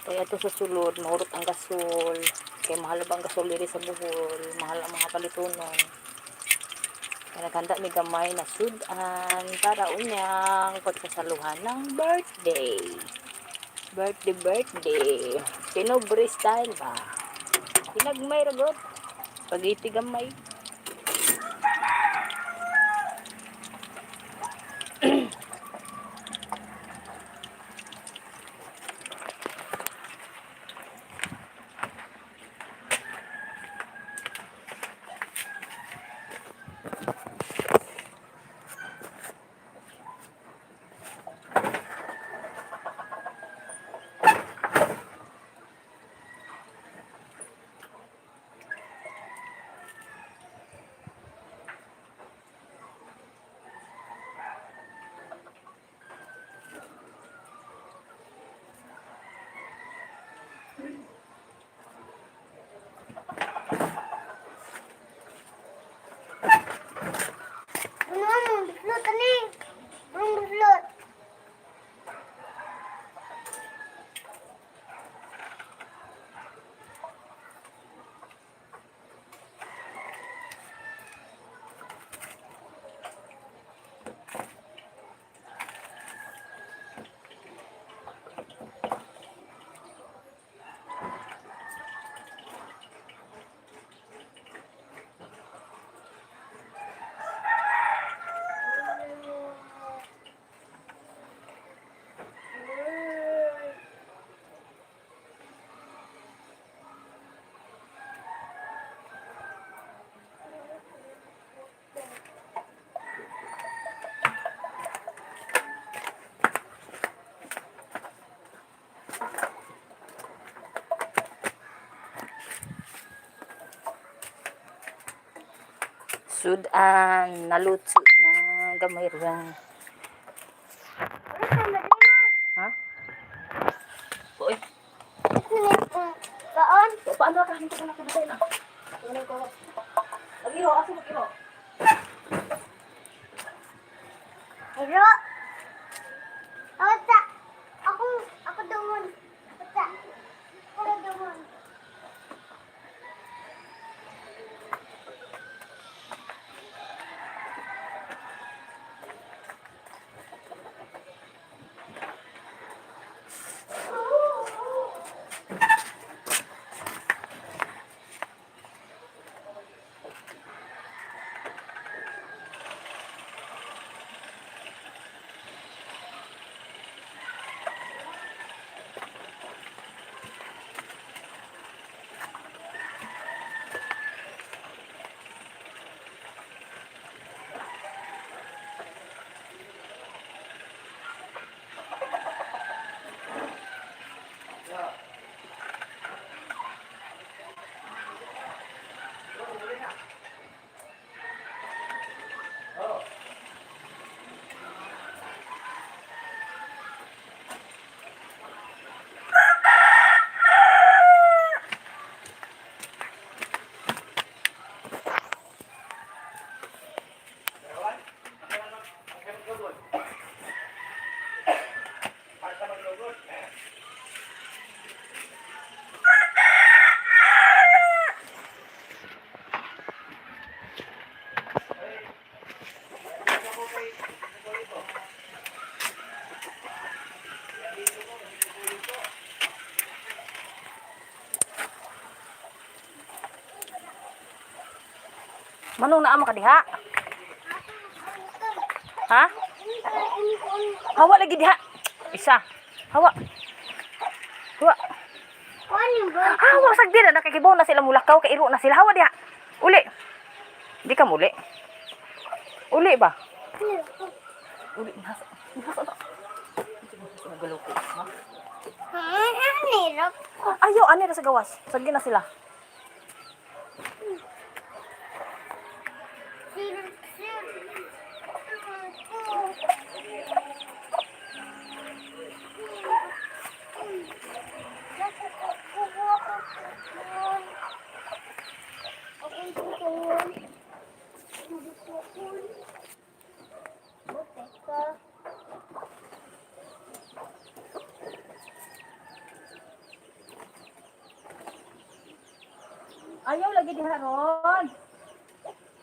Kaya ato sa sulod, mahurot ang gasol. Kay mahal ba ang gasol diri sa Bohol, mahal ang mga palitunon. Kaya naghanda mi gamay na sudan para unyang pagsasaluhan ng birthday. Birthday, birthday. Sinobre style ba? Pinagmay ragot. Pagiti gamay. Ano ano, float ani. Anong float? Sudan, naluto na gamay ra. Ano sa madina? Ha? Uy, Kaon? paano ka hindi ko na kabutay na? Ano ko? Mag-iho, asa mag-iho? Ero. Ako ta. Ako ako dungon. Ako ta. Ako dungon. Manong naa mo ka diha? Ha? Hawa lagi diha. Isa. Hawa. Hawa. Hawa sa dira nakakibaw na sila mulakaw kay iro na sila. Hawa diha. Uli. Di ka muli. Uli ba? Uli nasa. Nasa ta. Galaw ko. Ha? Ayaw ani ra sa gawas. Sagi na sila. Ayaw lagi diha ron.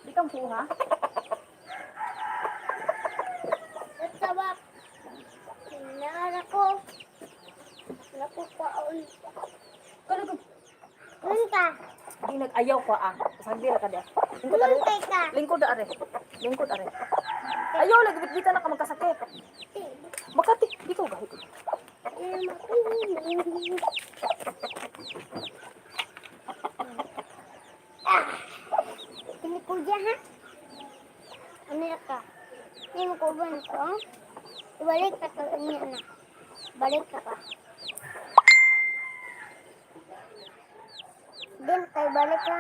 Di ka mukuha. Tawag. Nara ko. Nakukaon. Kano Punta. Di nag-ayaw ko ah. Sagi ra ka diha. Lingkod are. Punta ka. Lingkod are. Lingkod are. Ayaw lagi bitbitan na ka magkasakit. Makati, di ko gahit. Ini kuya ha? Ano ka? Hindi mo kuban ko? Ibalik ka to niya na. Balik ka pa. Din kay balik ka.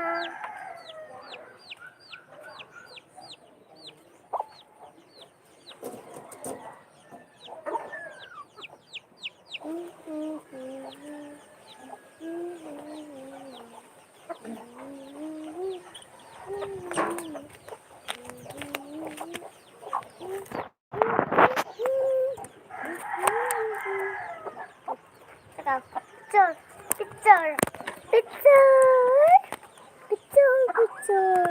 Saka, picture, picture, picture, picture, picture,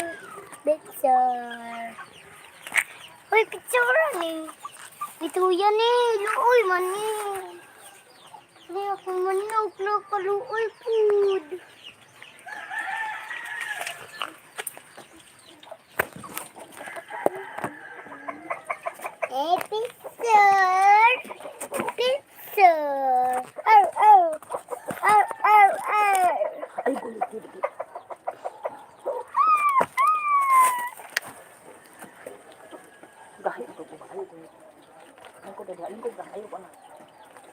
picture. Uy, picture ni. Ito yan eh, luoy man eh. Hindi ako manok na kaluoy food. Eh, picture. Picture. Oh, oh. Oh, oh, oh. Ay, gulit, gulit, gulit. Gahit ko ba? Ayaw ko. Lingkod na, lingkod na. Ayaw ko na.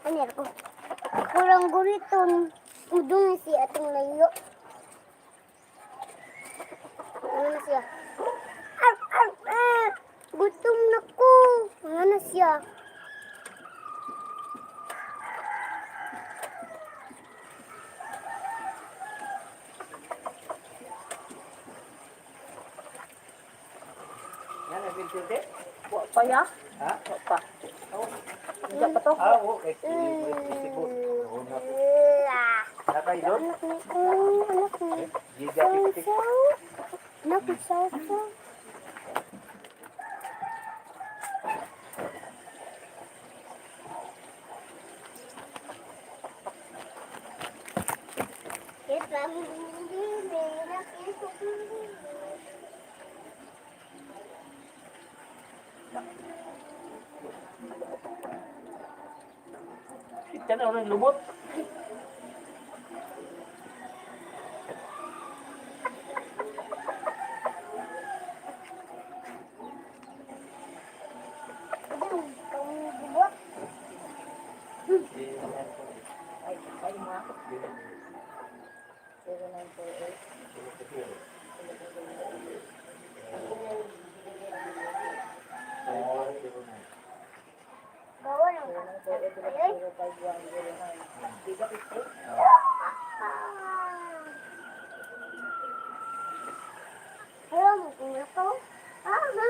Ano ko? Kurang guriton. Udong si atong layo. Ano siya? Ar, ar, ar. Gutom na ko. Ano siya? Yan, ay filter Wa pa ya? Ha? Wa pa. Hindi pa to. Ah, okay. Nakailot? Anak ni ko, anak ni. Giga 50. Saw, anak ni saw, saw. Ito na rin lumot. Ay, ay ma. 0948. Gawa lang ka. Ay, 0948 Giga 50. Hello, mo kung ako. Ah, ha?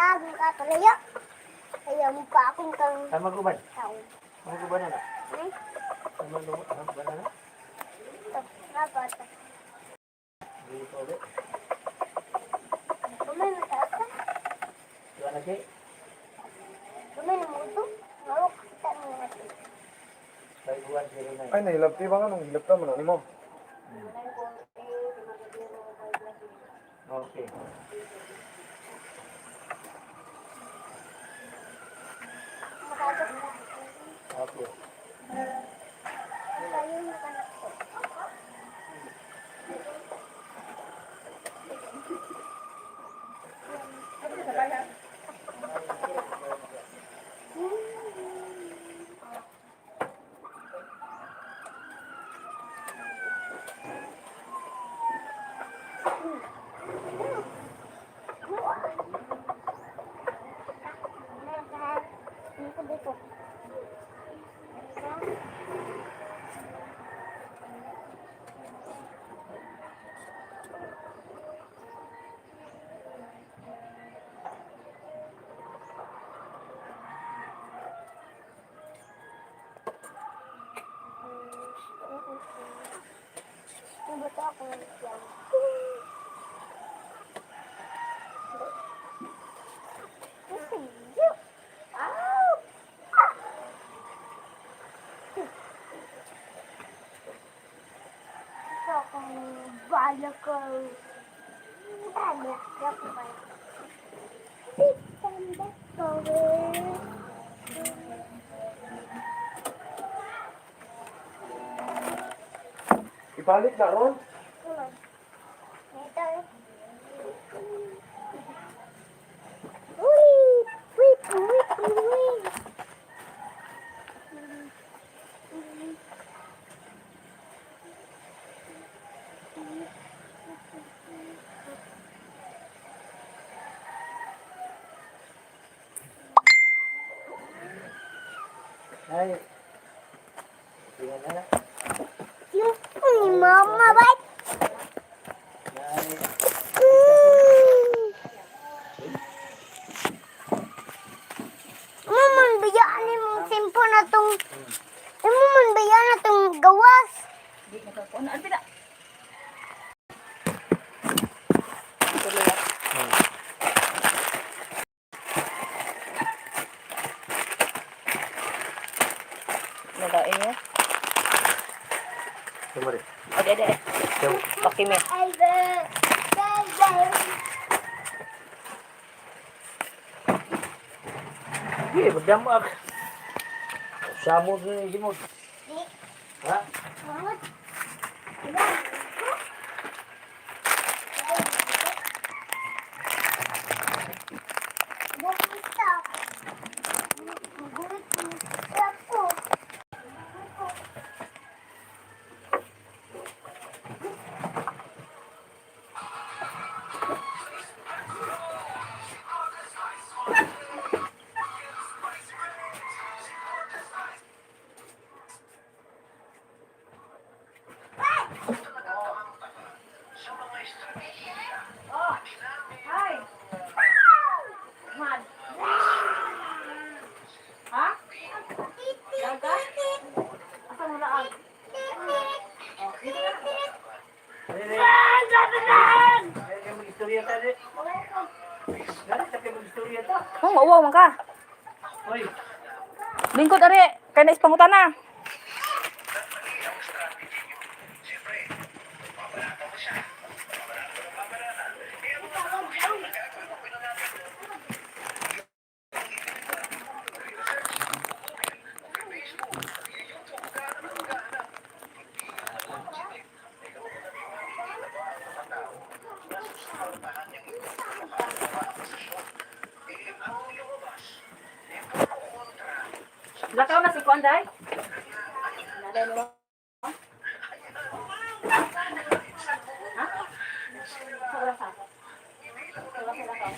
Kag makakalayo. Ayaw mo pa akong kang Ay, maguban. tao. Maguban na na. Ay, Ay, maguban na na. ito. Dapat. Dili pa ulit. Kumay mataas ka. Diba na siya? Kumay na mo ito. Marok kita mo natin. 5109. Ay, nahilabti ba nga nung hilabta mo na ni mo? Okay. Makatok na. Okay. Tayo na kanak ko. Dito. Nabuto ako ng tiyan. Ito akong bala ko. Bala, ako bala. Tanda ko. Ibalik na ron. Ito. Uy! Uy! Uy! Uy! Ay. Tingnan na na. Yung ni Mama, ba't? Ay. Imo man bayaan ni mong simpo na tong Imo man bayaan na tong gawas. Di na ka kuan. Ano na? Tuloy ah. Nalain mo? Tumari. Ade, ade, ade. Pakime. Ay, be. Be, be. Di, magdamak. Samod na yung simod. Di. Ha? Mamot. Bukita. Bukita ko. Hi. Mad. Ha? Laga? Asa mo laag? Oh, dito na. Ay, kayo mag-istorya ta, di. Ganit na kayo mag-istorya ta. Oh, mauwaw man ka. Hoy. Lingkod are, kay na ispangutan na. Lakaw na si Kuan day. Ha? Sa oras ha? Sa oras sa lakaw.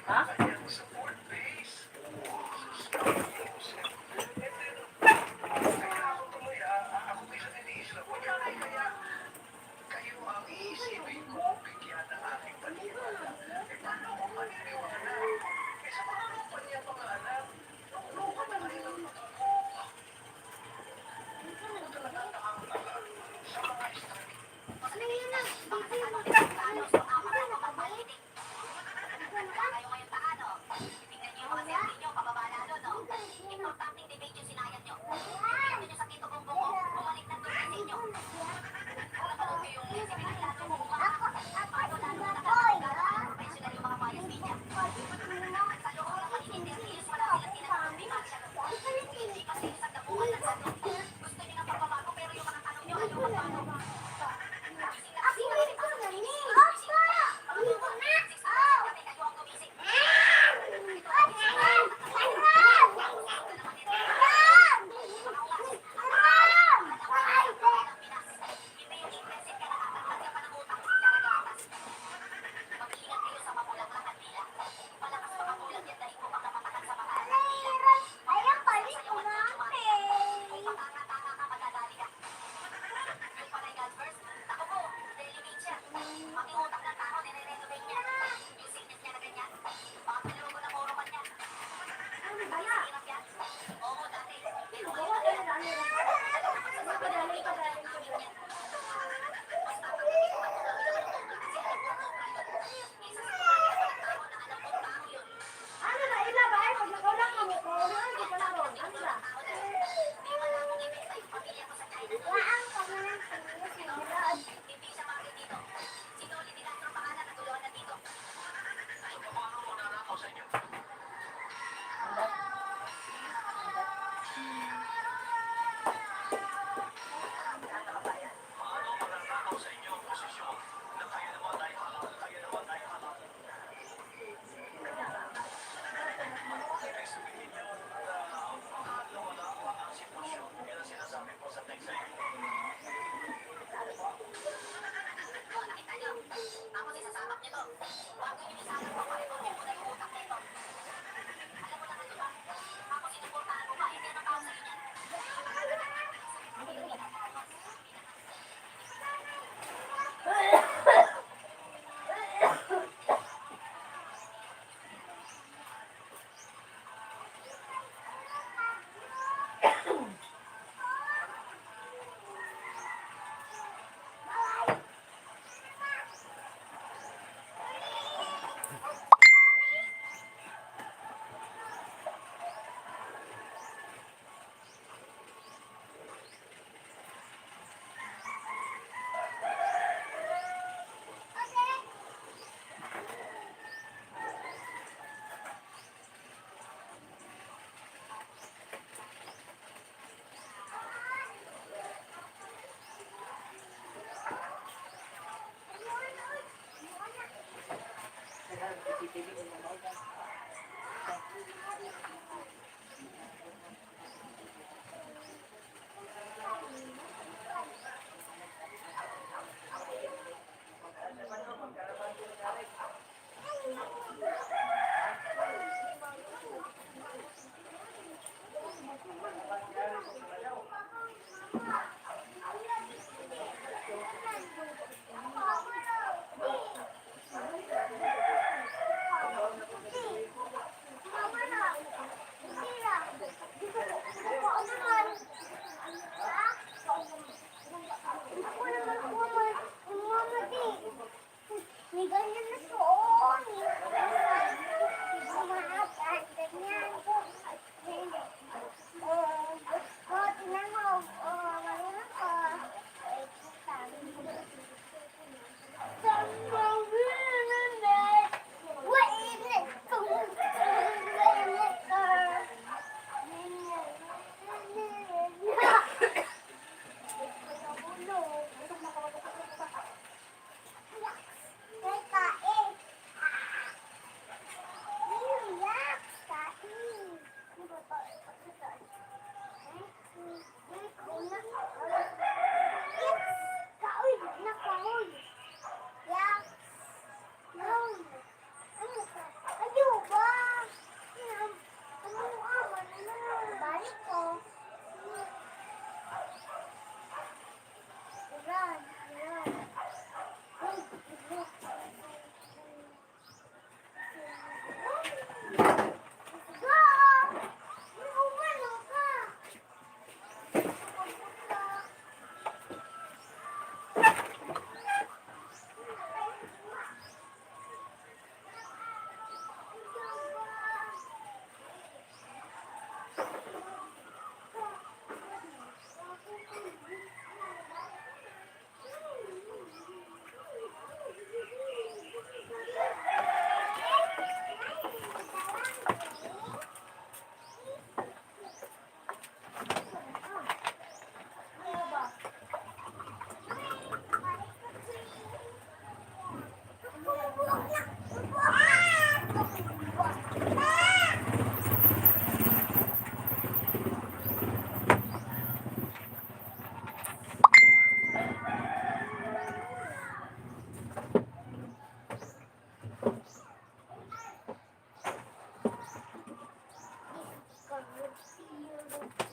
Ha? May ganyan na suon. Ganyan. Oh, oh, tingnan mo. Oh, marunong ka. Ay, Kaoy, na kaoy. Yak. No. Ano ka? Ayaw ba? Ano ama na? Balik ko. Run, run. Uy, go. Go! Ano ka?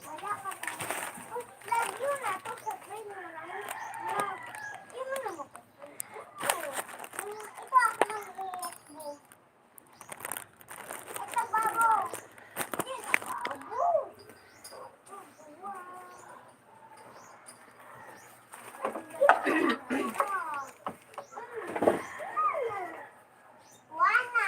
Wala ka na. Oh, lagyo na to sa train mo na. Di mo na mo. Ito ako nang iiyak mo. Ito babo. Ito babo. Wala. Wala.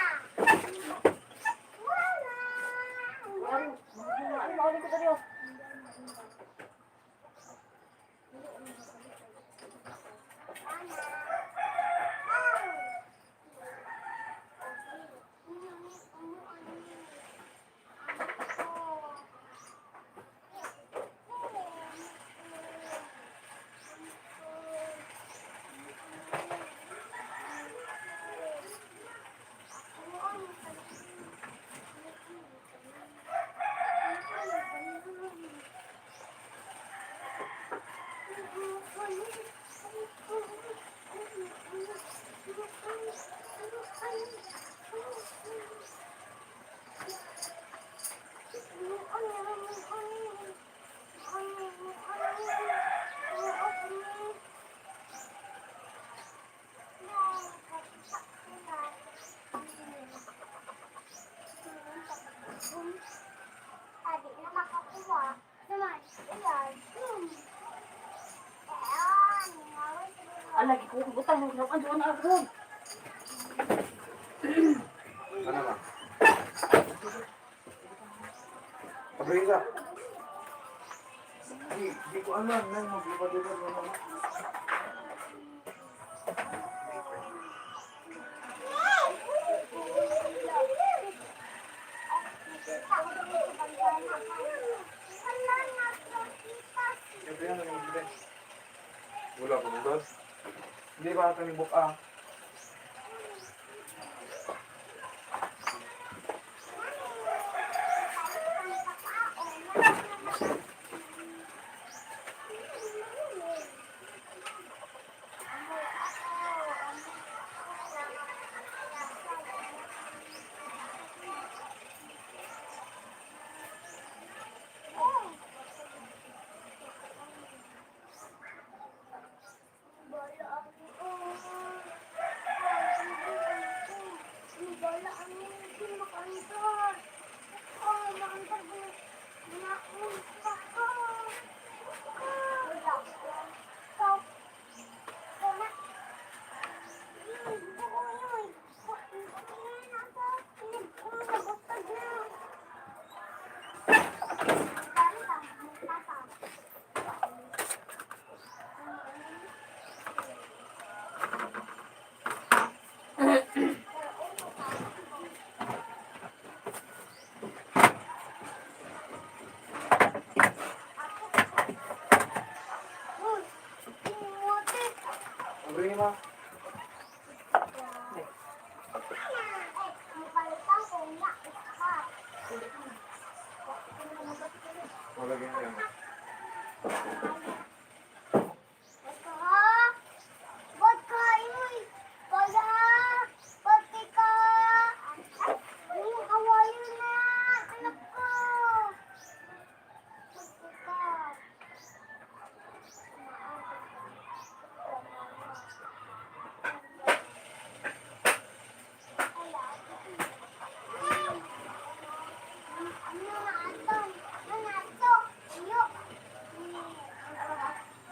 Adi na makakuha. Naman, iyan. Ayan, naway siguro. Alagi ko, butang mo, ano na ako. Ano ba? Pabrisa. Di, di ko alam. Nang maglipad-lipad na naman. Siyempre yan, ano magbili? Wala pa mo, God. Hindi ba ito ni Book ah? Wala ang hindi makaantar. Oh, makaantar ko. Naunta ko. Wala. Stop. Wala. Ang bring mo. Wala ganyan.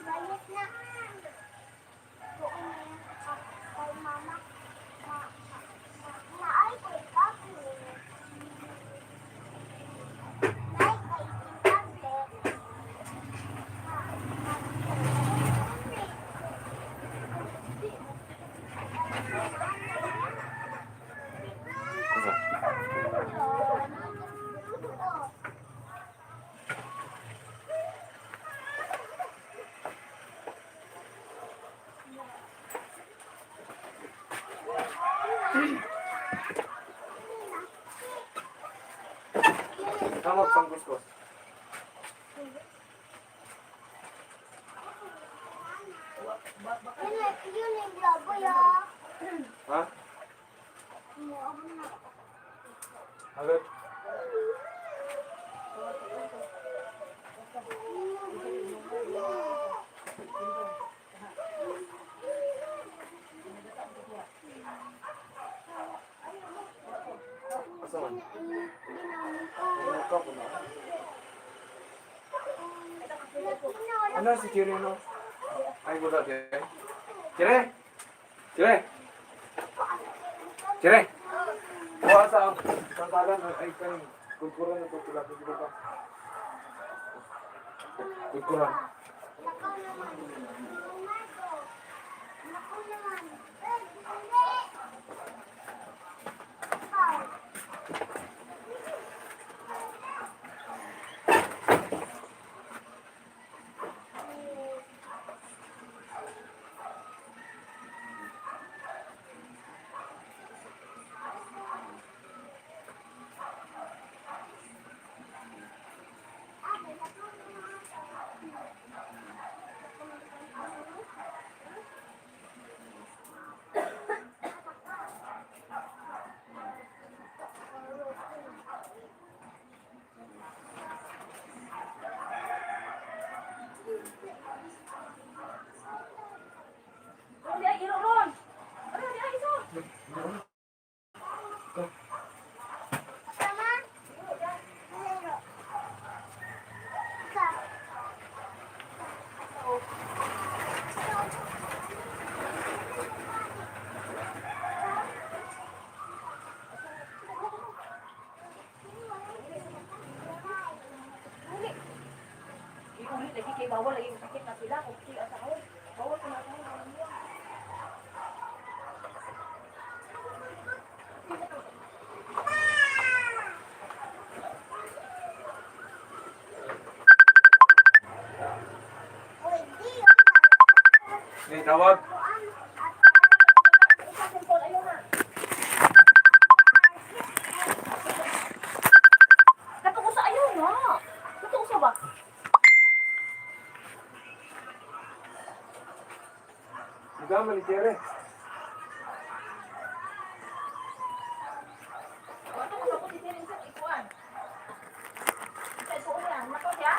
Bayot na. Kay mama. Naay ko'y tablet. Naay ko'y tablet. Asa? Tama pangkuskos. Yun yung laboy ah. Ha? Agad. Asa man? Ano ka po na? Ano si Kire no? Ay, wala Kire. Kire! Kire! Kire! Kuha sa sandalan ay kaning kulkuran na tutulak dito pa. Kulkuran. Nakaw naman. Marco. Nakaw naman. Eh, hindi. Ikaw. Ron, di ay, iro, Ron. Ano, di ay, iso. Tama? Zero. Ikaw. Iulit lagi kay bawal lagi sakit na sila kung sila sa kaon. Bawal ko na sa Uy, di. Ni tawag. Katong usa ayaw na. Katong usa ba? Igama ni Kire. Katong usa ko si Sirin sa ikuan. Sa ikuan niya, nako siya.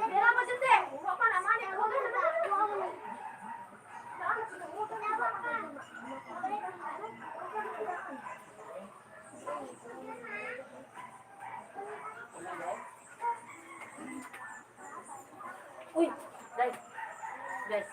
Dira pa jud eh. Wa pa na man. Wa pa na. Uy, dai. Dai.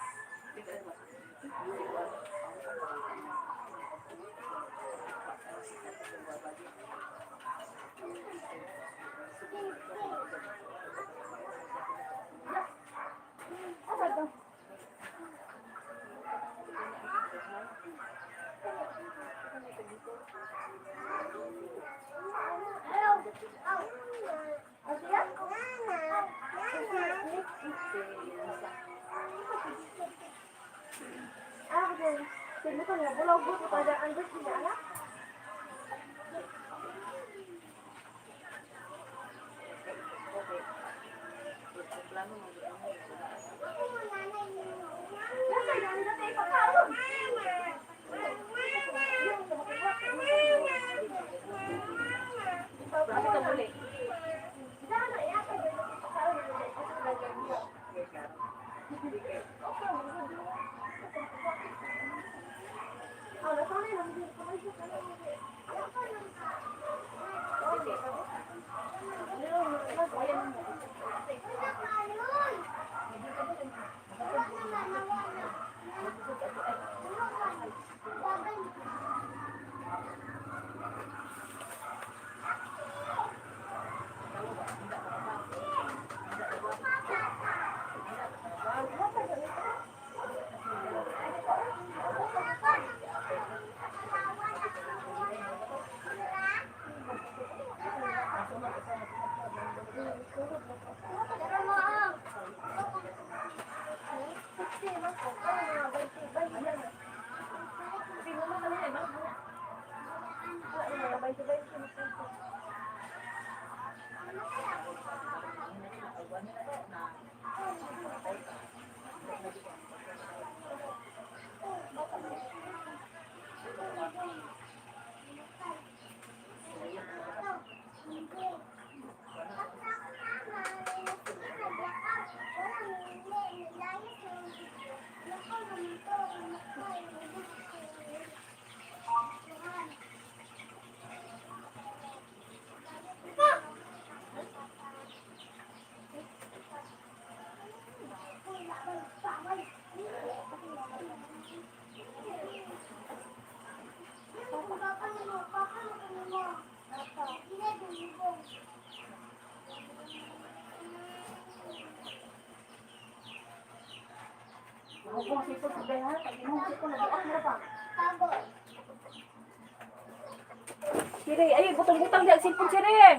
Siri, ay butang-butang diha cellphone Siri.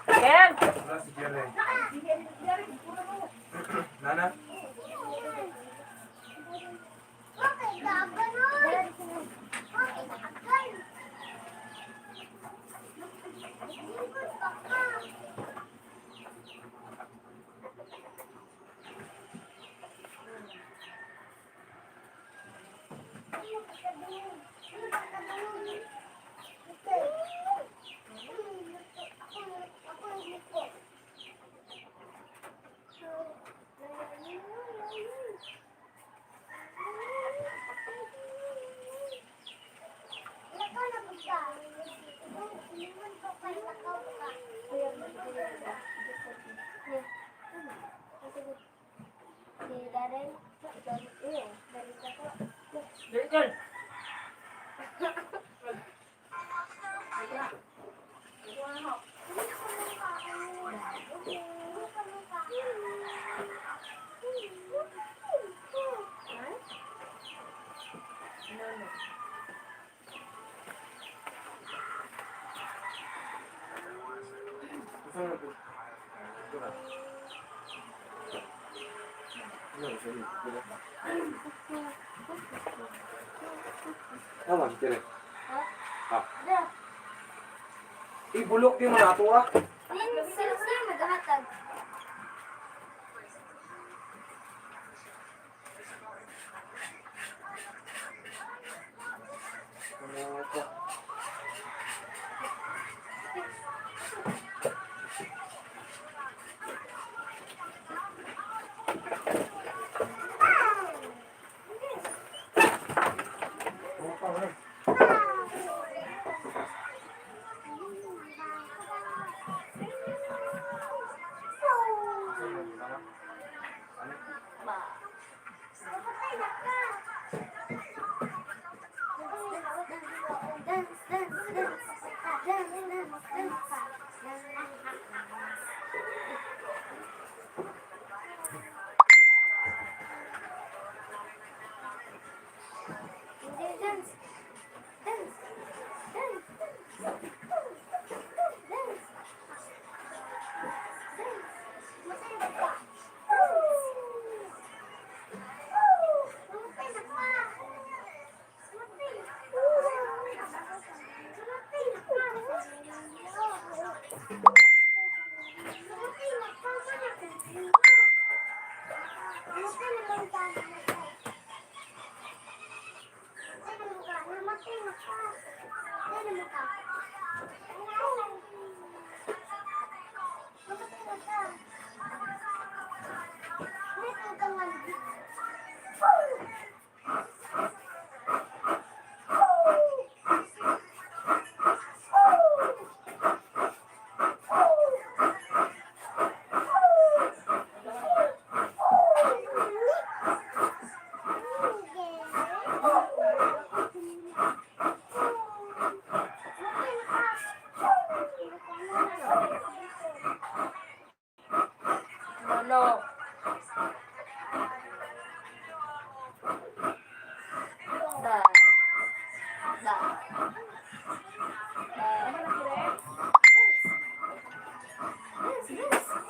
Ken. Wala si Jerry. Nana? Dali girl. Gusto mo na ito na. Ano, sorry. Tama, si Jerry. Ah. Ibulok din mo na ito ah. Sino maghahatag? Ano ito? Matay na ka. Matay na ka. Matay na ka. Matay na ka. Matay na ka. Matay na ka. Namatay na ka. Namatay na ka. Namatay na ka. Namatay ka nga. No. Da. Da. Da.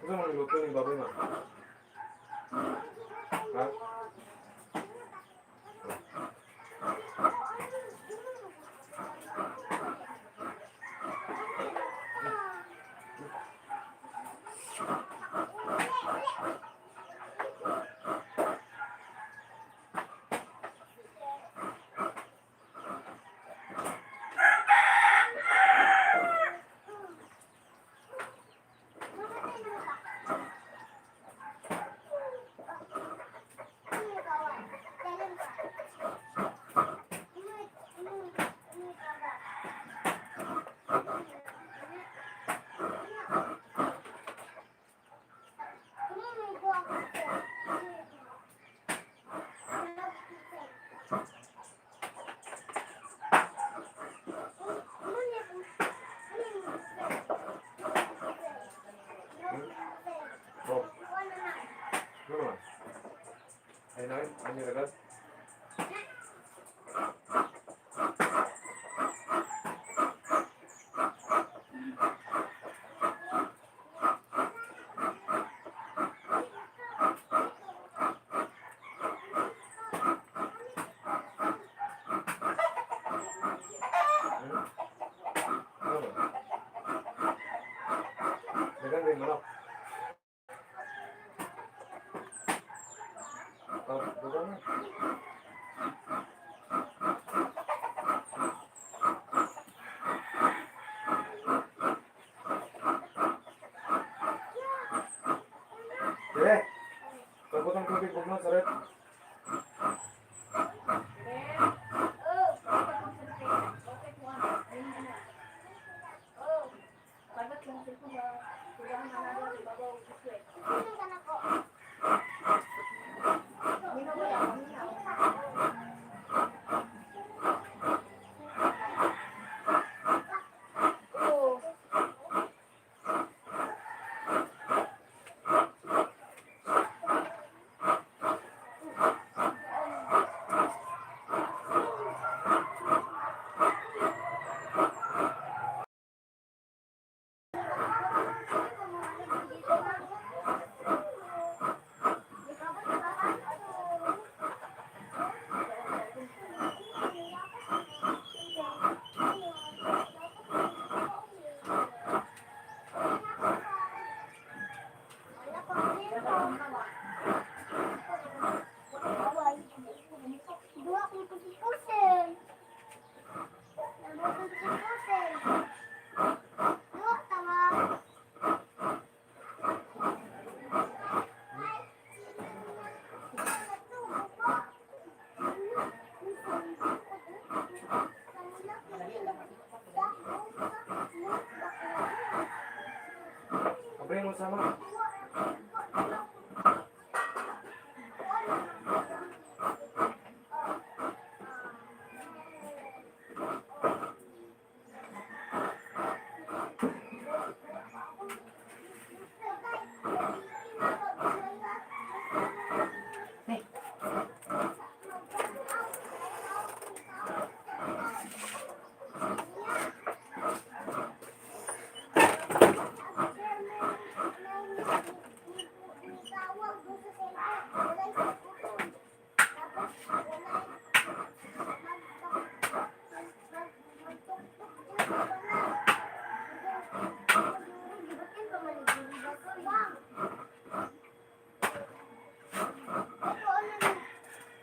Unsa man luto ni baboy ma? Ha? Bob. Ano man? Ay na, ano agad? Ano man? Ay, manok. Oh, dugo na. Eh, pagbutang tubig, huwag na, saret. Duha ko kusin. Duha ko kusin. Duha tama. Abrin mo sama.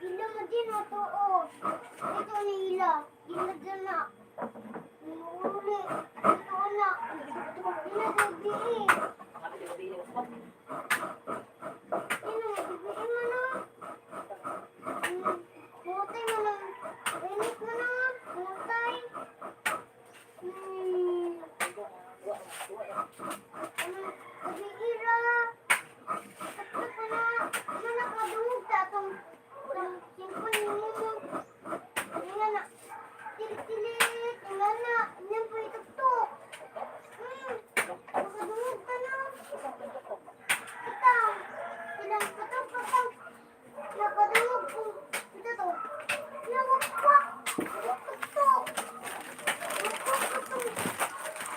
Ila mo din o to o. Ito ni Ila. Ila dyan na. Uli. Ito na. Ila gabi. Ila gabi mo na. Mutay mo na. Init mo na. Mutay. Ano? Gabi ira. Tatlo na. Ano nakadungog ta atong cellphone nimo. Nga na. Tilit-tilit. Nga na. Yan po ituktok. Nakadungog ta na. Ikaw. Ilang patang-patang. Nakadungog ko. Ito to. Nawakwa. Tuktok. Wakwak ko to.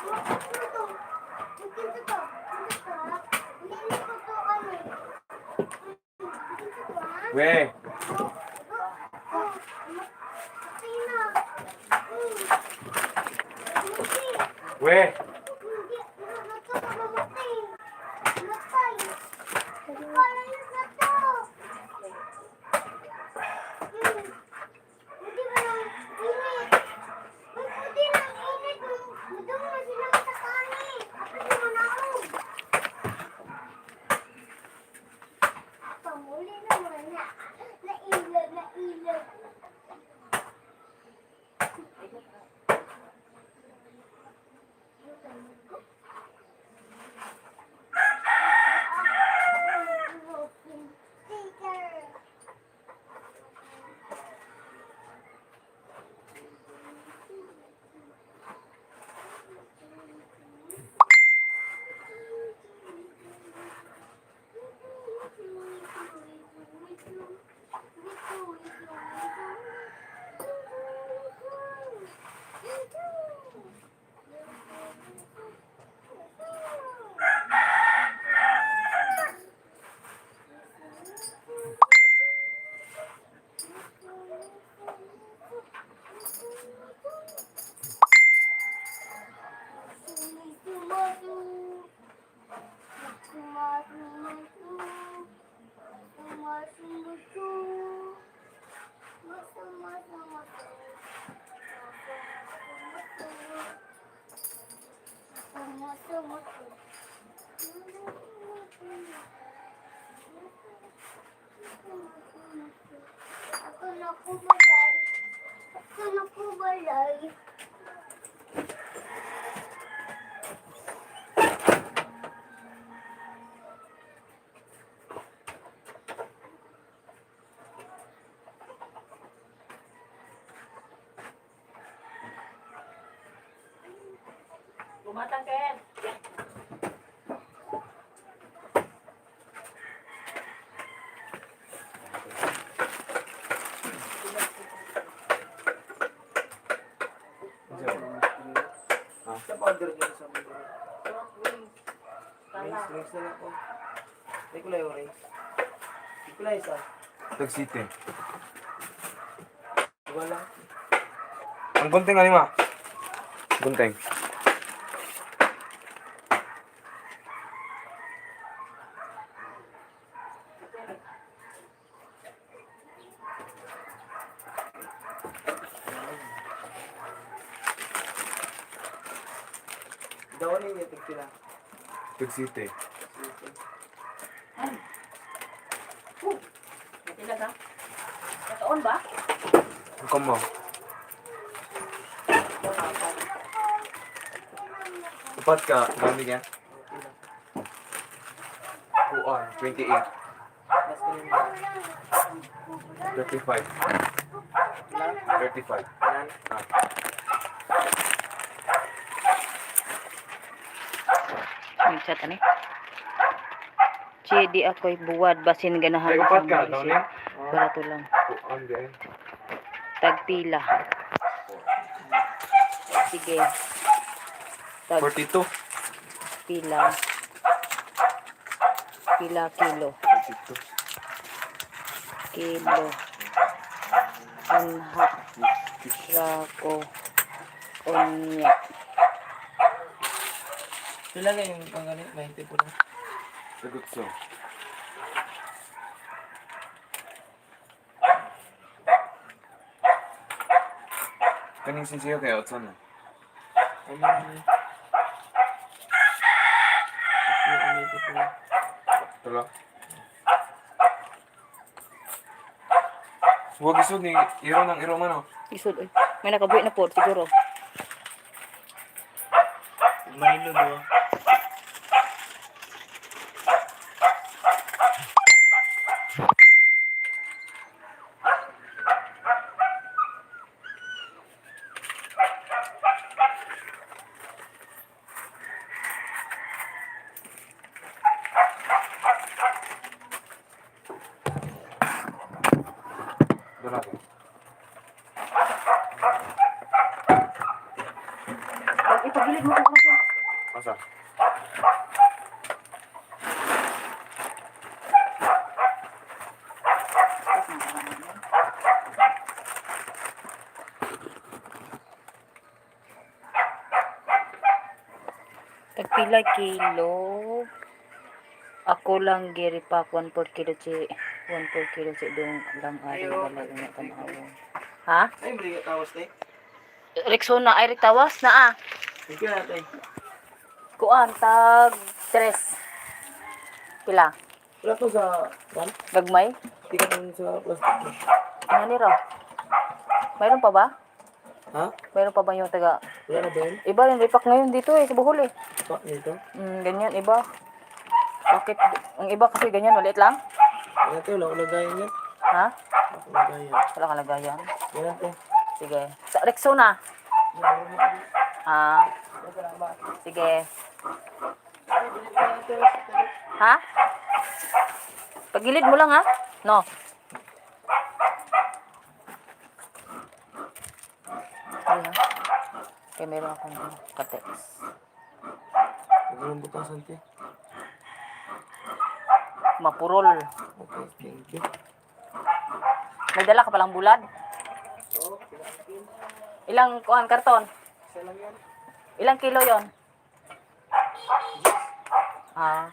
Wakwak ko to. Bikin to to. Bikin to ha. Hindi hindi ko to ano. Bikin to to ha. We, we. Pamuli naman na. Nailog, nailog. Ako na ko balay. Ako na ko balay. Gumatang kayo. Sa powder niya sa mga. Rings, rings na lang ko. May kulay orange. May kulay isa. Tag City. Wala. Ang gunting ano ma? Gunting. Daw ninyo tig sila. Tag City. Matilag ha? Kataon ba? Ang kamo. Upat ka, gami ka? Kuan, 28. Mas ganun ba? 35. 35. Kanan. Ah. May chat ani. Che, di ako'y buwad basin ganahan Ay, upat ka, sa daw mga niya? Barato lang. Kuan, di ay. Tagpila. Sige. 42. Tagpila. Pila kilo. 42. Kilo. Anha. Rako. Onya. Sila lang yung pang ganit, 20 po na. Sagot so. Kaning sinsiyo kay otso na. Ano yun? Yung ano ito po. Tulo. Huwag isod ni iro ng iro man oh. Isod, oy. May nakabuhi na po, siguro. Milo do. Dala ko. Ipagilid mo ko. Asa? Tagpila kilo. Ako lang giripak 1.4 kilo chi 1.4 kilo chi dong lang ari wala una tan-awon. Ha? Ay, bili ka tawas tayo. Rexona ay tawas na ah. Thank you natin. Kuan tag 3. Pila? Wala to sa one. Gagmay? Di ka naman sa plastic. Ano ni ro? Mayroon pa ba? Ha? Mayroon pa ba yung taga? Wala na ba yun? Iba rin ripak ngayon dito eh sa Bohol eh. Pa, dito? Ganyan iba. Bakit? Ang iba kasi ganyan maliit lang. Wala tayo, wala ko lagayan yan. Ha? Wala ko lagayan. Wala kang lagayan. Yan natin. Sige. Sa Rexona. Ah. Sige. Ha? Pagilid mo lang ha? No. Ayan. Kaya meron akong ano, katex. Huwag mo butasan, te. Mapurol. Okay, thank you. May dala ka palang bulad? Ilang kuan karton? Isa lang yan. Ilang kilo yon? Ah.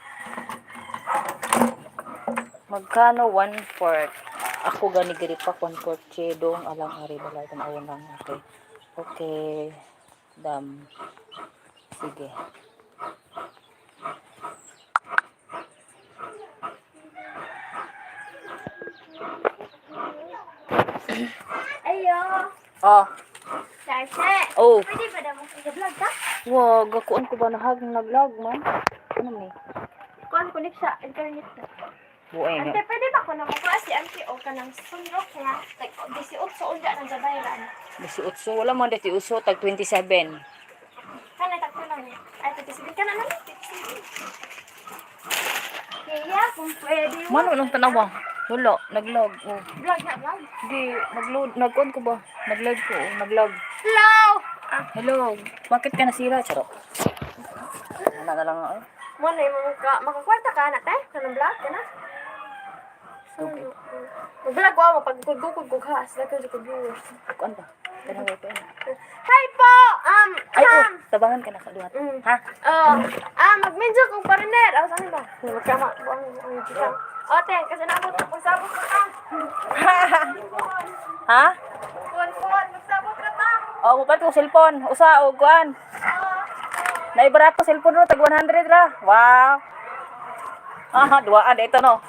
Magkano 1/4? Ako gani giri pa 1/4 che dong alang ari balay tan-awon lang okay. Okay. Dam. Sige. Oh. Sarse. Oh. Pwede ba daw mag-vlog ka? Wag, gakuan ko ba nahag naglag man? Ano ni? Kuan kunik sa internet na. Buay Ante, nga. pwede ba ko na makuha si Ante o kanang sunrok nga? Like, 18 unya ng gabayran. 18, wala man dito uso tag 27. Kana takto lang eh. Ay, 27 ka na lang. 27. Kaya, kung pwede. Mano nang tanawa? Wala, naglag. Oh. Vlog na, vlog. Di, nagload, nagkuan ko ba? Naglag ko, oh, naglag. Hello! Hello, bakit ka nasira? Charot. Wala na lang ako. Mo na yung mga makakwarta ka na, te? Kanang vlog ka na? So, mag-vlog ko pag gugugug ha, sila ko ko viewers. Kuan ba? Tanawa ko. Hi po! Ay, oh, tabangan ka na kaduhat. Ha? Oh, magmedyo kong pariner. Oh, saan ba? Magkama, buang ang kita. O, te, kasi naabot ko, magsabot ka ta. Ha? Kuwan, kuwan, magsabot ka ta. Oh, mupalit ko cellphone. Usa og kuan. Naibarato cellphone ro tag 100 ra. Wow. Aha, duaan dito no.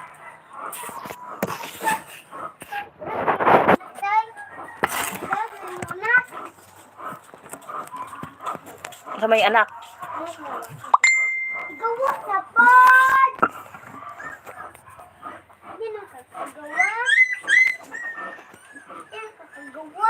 Sa may anak. Gawa sa pod! Yan ang kakagawa. Yan ang kakagawa.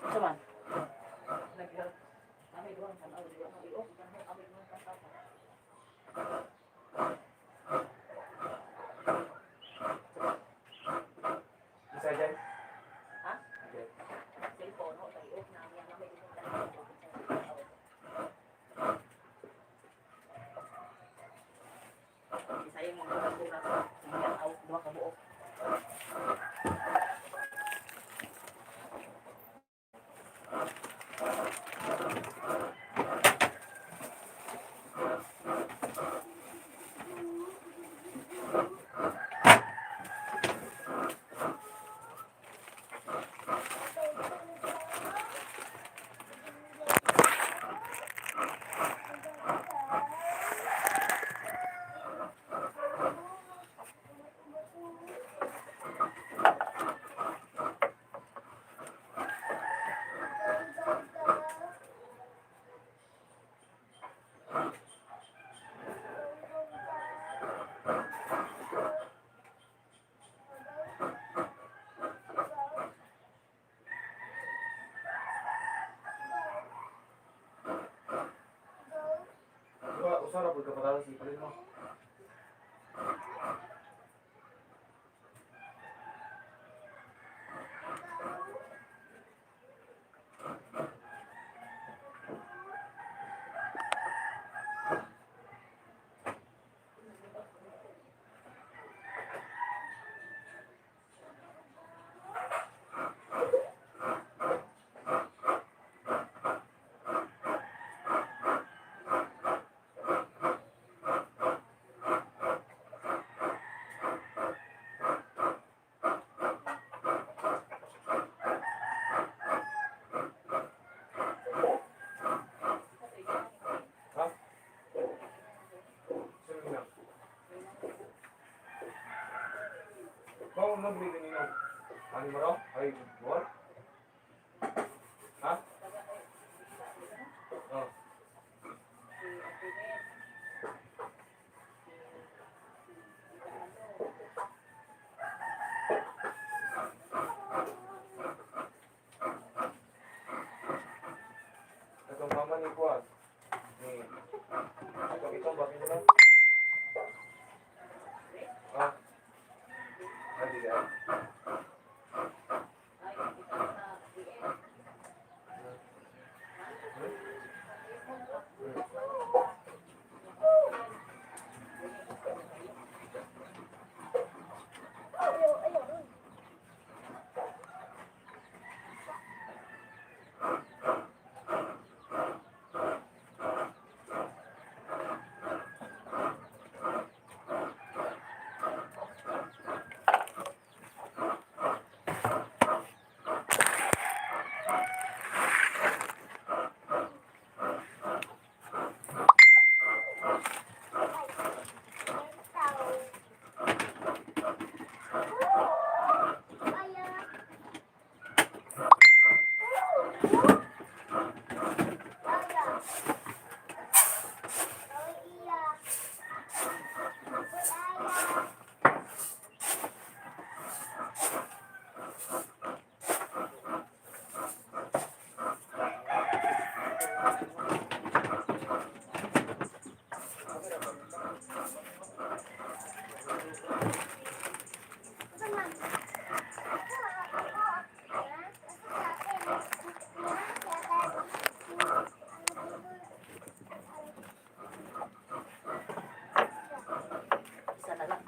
Sa man. Isa dyan? Ha? Okay. Diba, usa ra pud ka patatas ipalit mo. Ha? Sino na? Kau nabili din ninyo. Ano mo raw? Ay, buwan? Ha? Oh. Itong mama ni Kuan. Ni... Itong itong bakit mo lang? Ah. Ay, di ka. Kaya. Kaya. Iya. Kaya. Isa na lang.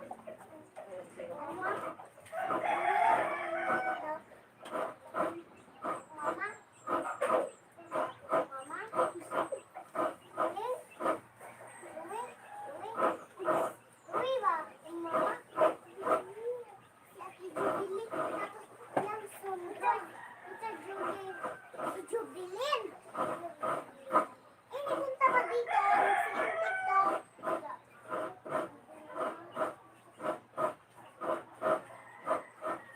Jubilin! Eh, punta ba dito? Nagsiintik to.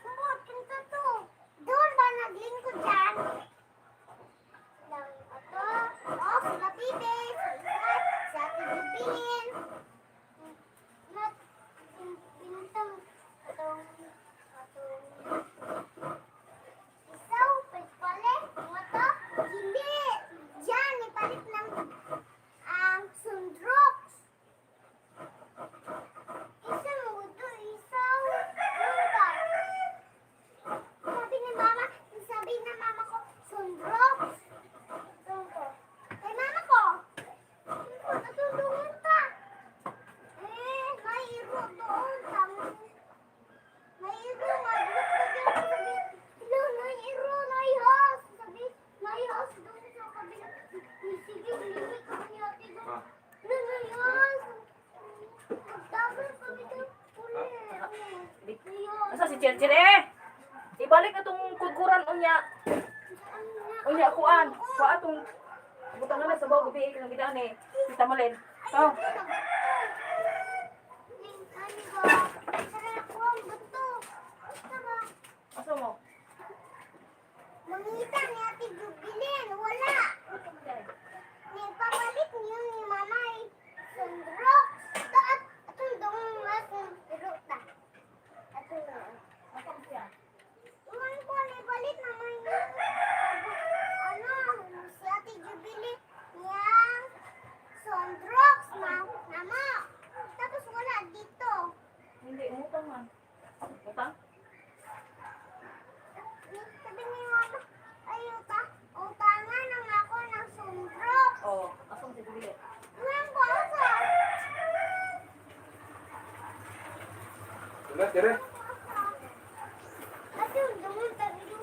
Sumot, punta to. Doon ba naglingkod dyan? Lang ato. Oh, sila Bibi, sila Isat, si Ate Jubilin. Not, pinutang, atong, atong, isaw, pagpale, mga to, hindi. Diyan, ipalit ng ang sundrok. Isa mo ito, isaw, lupa. Sabi ni mama, sabi ng mama ko, sundrok. Sundrok. Kay mama ko, natutulungan ka. Eh, may iro doon. Tama. May iro nga. Doon sa kabila. Sabi, hello, may iro, may house. Sabi, may house doon sa kabila. Sige, humingi kami ni ate doon. Ah. Hello, may house. Magdabal kami doon. Uli. May house. Asa si Chel eh? Ibalik na tong kudkuran unya. Unya kuan. Kuan atong butang na sa bawo gabi kang gidaan eh. Si Tamalin. Oh. Asa mo? Mangita ni Ate Jubilin, wala. Nipapalit niyo ni Mama ay sundrok. Ito at atong dong mas ruta. Atong Iwan ko nipalit naman yung ano, si Ate Jubilin niyang sundrok na nama. Tapos wala dito. Hindi, umutang man. Utang? Sabi ni Mama, ay uta, utangan ang ako ng sundrok. Oh, asa mo si Julie? Iwan ko asa. Wala, dire. Kasi yung dumunta yung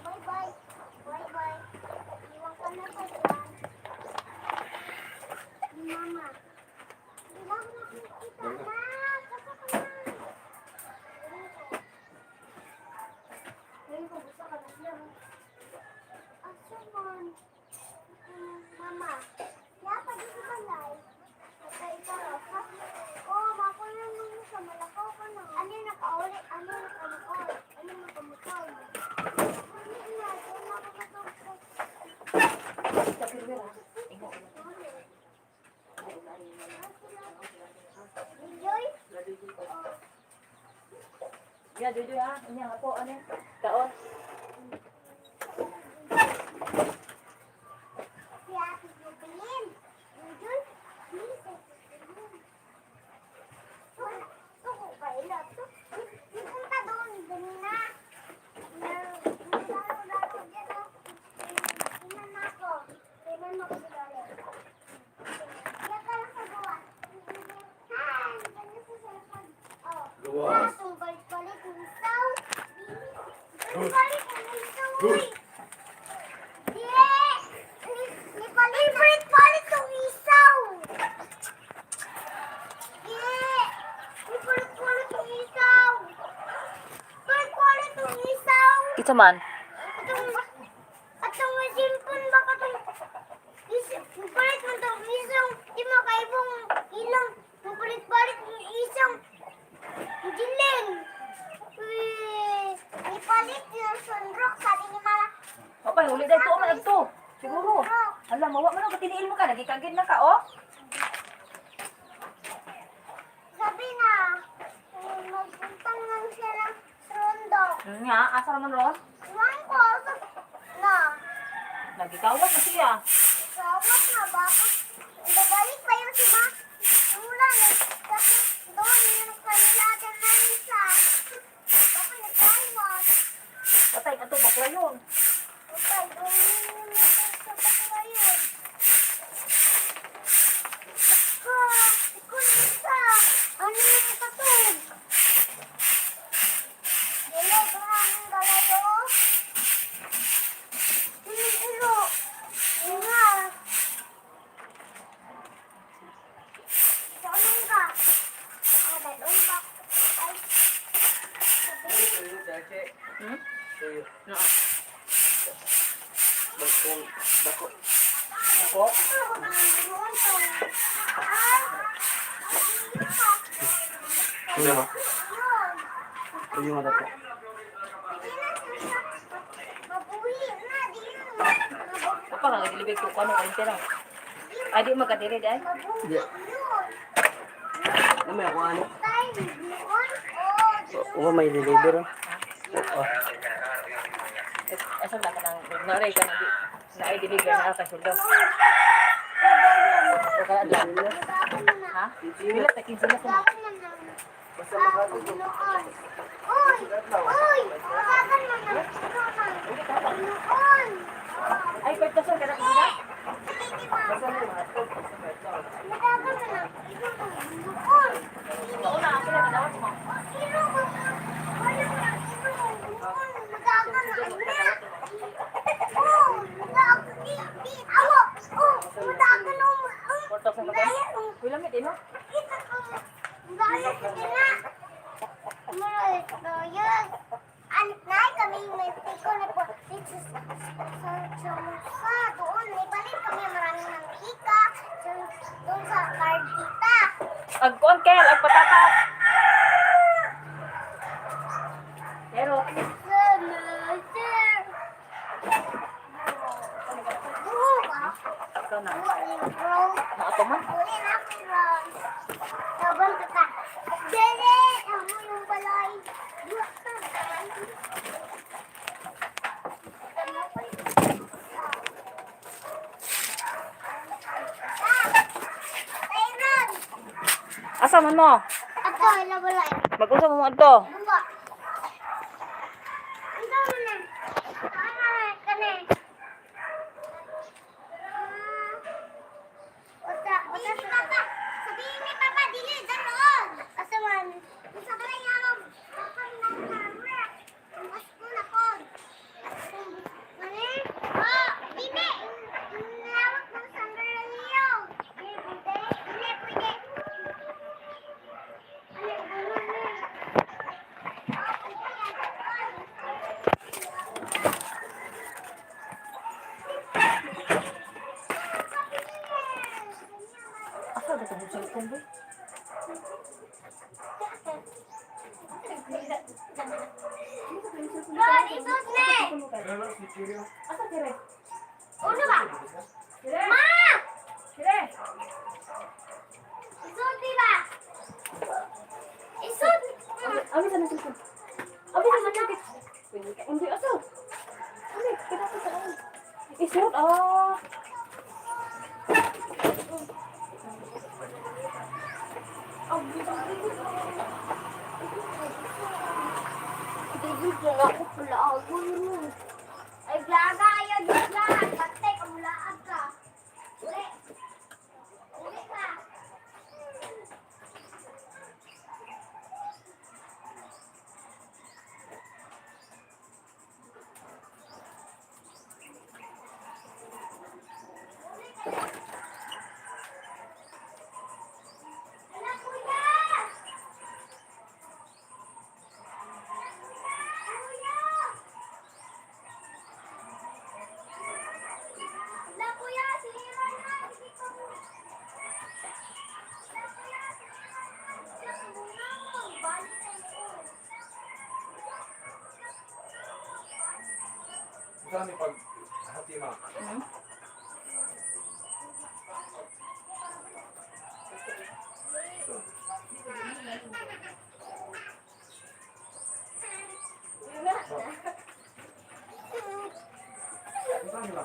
Bye-bye. Bye-bye. Iwan ka na pa dyan. Ni Mama. Iwan ko nakikita na. Basta ka na. Ngayon ko gusto ka na siya. Asa man? Mama, yata di ko balay. Kay ka. Oh, bako na nung sa malakaw ka na. Ano yung nakauli? Ano yung nakamukol? Ano yung nakamukol? Ano yung nakakatungkol? Enjoy? Ya, Jojo ha. Unya nga po ano? Kaon. Si Ate Jubilin. Enjoy? Please, Ate Jubilin. Wala. Ito ko kaila. Ito. Punta doon. Ganina. Laro-laro dyan. Oh. Tingnan na ako. Tingnan mo ko si Lolo. Diyan ka lang sa gawa. Hi! Ganyan sa cellphone. Oh. Gawas. Atong balik-balik ng isaw. Balik-balik ng isaw. Uy. Di! Nipalit tong isaw. Di! Nipalit-palit tong isaw. Palit-palit tong isaw. Kita man. Atong simpon. Mawa man adto. Siguro. Ala, mawa man ang katiniil mo ka. Nagikagid na ka, oh. Sabi na, magpuntang lang siya ng rondo. Nga, asa naman ron? Iwan ko sa na. Nagikawas na siya. Kawat na baka. Babalik pa yun si Ma. Ulan eh. Kasi doon yung kanila dyan na isa. Baka nagkawat. Patay ka to, bakla yun. Okay, doon yung sa bakla yun. Ka, ikaw na isa. Ano yung katog? Dili, maraming galayo. Dili, ilo. Nga. Dalong ka. Ah, dalong ka. Ay. Hmm? Tuyo. Oo. Dako. Dako. Dako. Tuyo ba? Tuyo nga dako. Apa ka gadilibig ko kano kayo pera. Ay di magkadiri di ay. Di. Ano may ako ano? Oo, may deliver. Oh. Oo. Asa na ka nang naray ka nang naay dili ka na ka suldo. O ka adlaw. Ha? Pila ta 15 na sa. Basta makatog. Uy! Uy! Matagal mo na. Noon! Ay 5,000 ka na sila. Basta may matog. Basta may matog. Matagal mo na. Noon! Una ako na dawat mo. Ilo ko. Wala ko ng ilo. Noon, matagal na. Oh, matagal. Di, di, awo. Oh, matagal na. 4,000 ka ba? Uy lamit eh no. Kita ko. Dahil sige na. Mura, yun. Nay, kami may tiko na po. Dito sa doon. Ibalik kami maraming mantika. Doon sa cardita. Agkuan kel ag patatas. Pero Sir, Buo ba? ikaw na. Buo ni bro. Naato man. Uli na ako ron. Tabang ka ka. Dili! Amo yung balay. Buo ka. Ayron! Asa man mo? Ato, ila balay. Mag-usa mo mo adto. Buo. Ikaw na. Ah, kani. Ah. Usa, usa ni Papa. Sabihin ni Papa, dili daroon. Asa man? Usa ka lang nga mag papa ng camera. Mas ko na kon. Mani? Oh, dili. Lawak ng sombrero. Dili pwede. Dili pwede. Ano, ano, ano? Oh, pwede yan. Asa ba tong cellphone boy? Ron, isus na! Ano si Kirio? Asa dire? Uno ba? Dire. Ma! Dire. Isus, di ba? Isus! Abi sa cellphone. Abi sa cellphone. Hindi asa. Abi kita sa saan? Isod ah. Tigil ko na ako pala ako yun. Ay, blaga, ayaw di blaga. Patay ka, mulaag ka. Uli. Uli ka. Wala, kuya! Kuya! Wala, kuya! Sinira na! Sige ka mo. Wala, kuya! Sinira na! Sige ka muna. Balik na ito. Saan ni pag Fatima. Saan nila?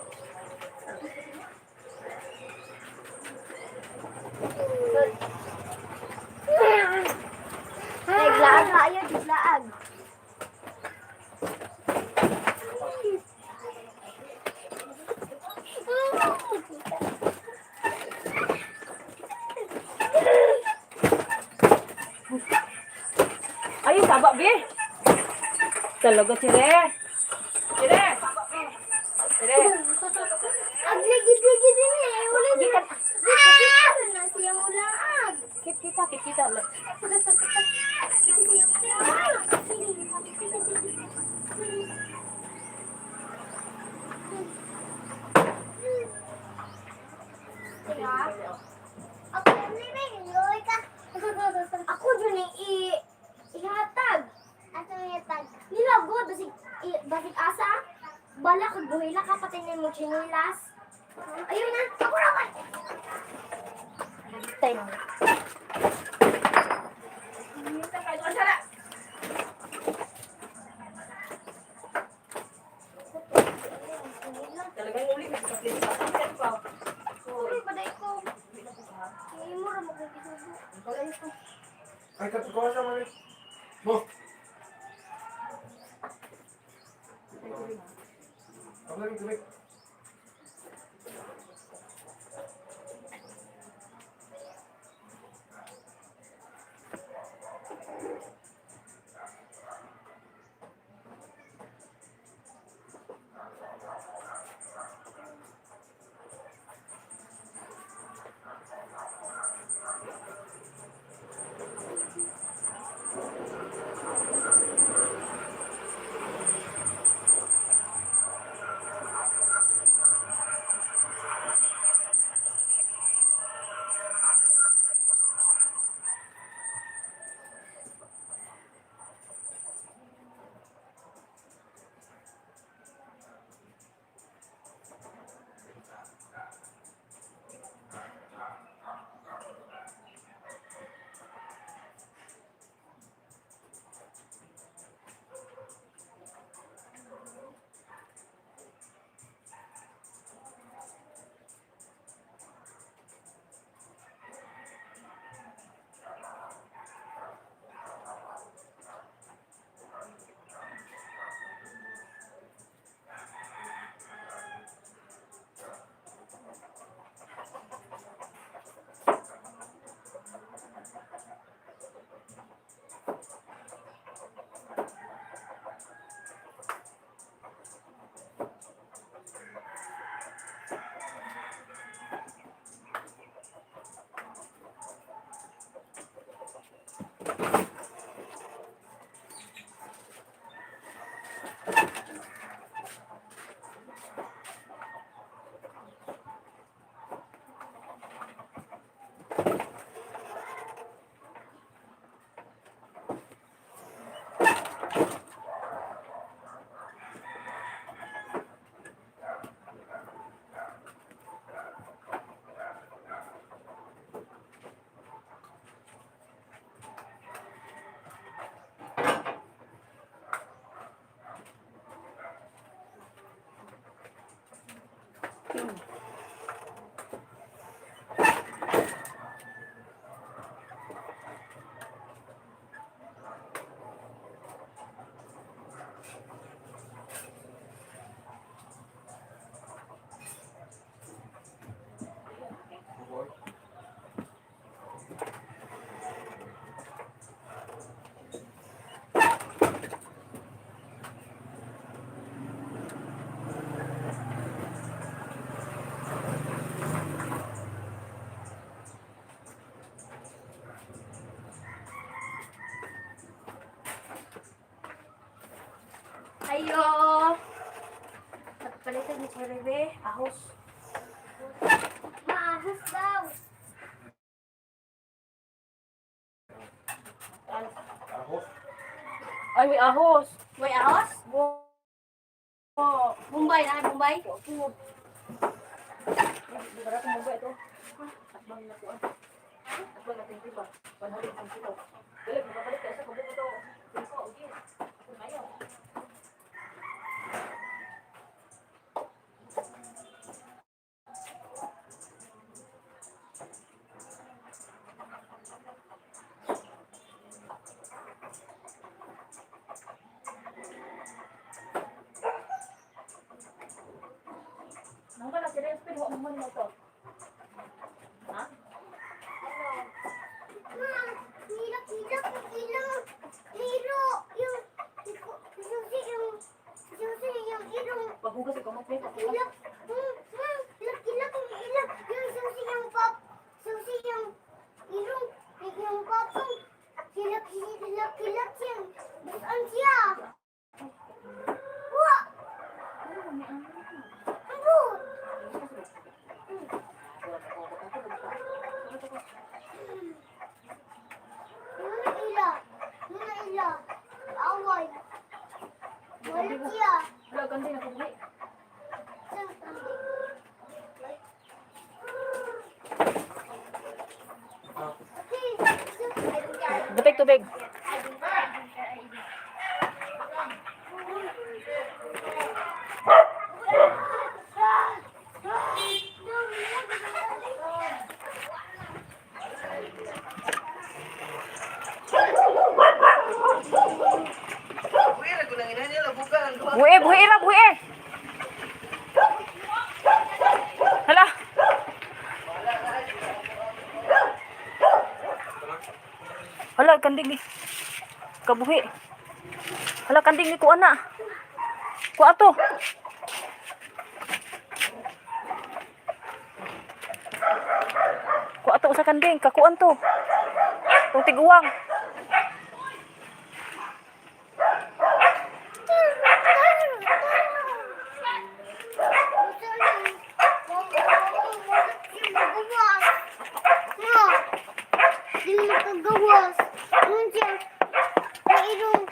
Naglaag kayo, naglaag. Ay, saba, be. Talaga, Chire. Chire, saba, be. Chire. Ang lagi-lagi din eh. Wala siya. Ah! Na siya ulaag. Kita, kita. Ako living loy ka. Ako dun eh, ihatag. Ato yung tag. Nila god basig basig asa. Bala kag buhila ka patay na mo chinilas. Ayun na, ako ra ba? Tay na. Talagang uli, nagkaklit pa. pa. Uy, paday ko. Kaya mo ra mo kung gisubo. Ay, katukuha siya, mami. Mo! Ako lang yung tubig. Boy. Ayo. Nagpalitan ni Chire, be. Ahos. Maahos daw. Ahos. Ay, may ahos. May ahos? Bombay na Bombay. Ma, nilak nilak ilong liro yung susi yung susi yung ilong. Paghugas ko mo plate. Ilak, ma, ilak ilak ilak yung susi yung pop susi yung ilong yung papong ilak ilak ilak yung busan siya. Wa. Ambot. Muna ila. Muna ila. Away. Wala siya. Wala gandi na kabuhi. Saan kandi? Okay. Butik tubig. Buhi ra ko nang ina niya buka ang duha. Buhi, buhi ra, buhi. Hala. Hala, kanding ni. Kabuhi. Hala, kanding ni kuha na. Kuha to. Kuha to sa kanding, kakuan to. Tong tiguang. Ma, di makagawas. Nung siya, mayroong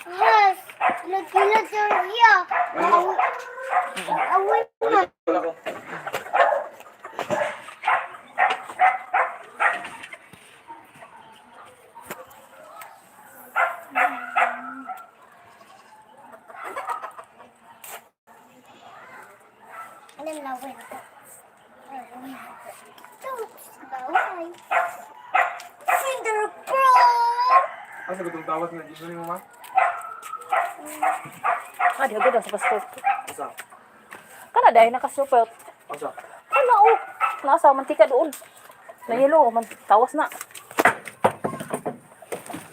has, nagkilat siya iya. Away man. Wala ko. Alam na, wait. Baway. Finger pro! Asa ko itong tawas na dito ni mama? Ah, di agad ang sa pastor. Asa? Kana dahil nakasupot. Asa? Ano oh? Nasa mantika doon. Na yelo, man, tawas na.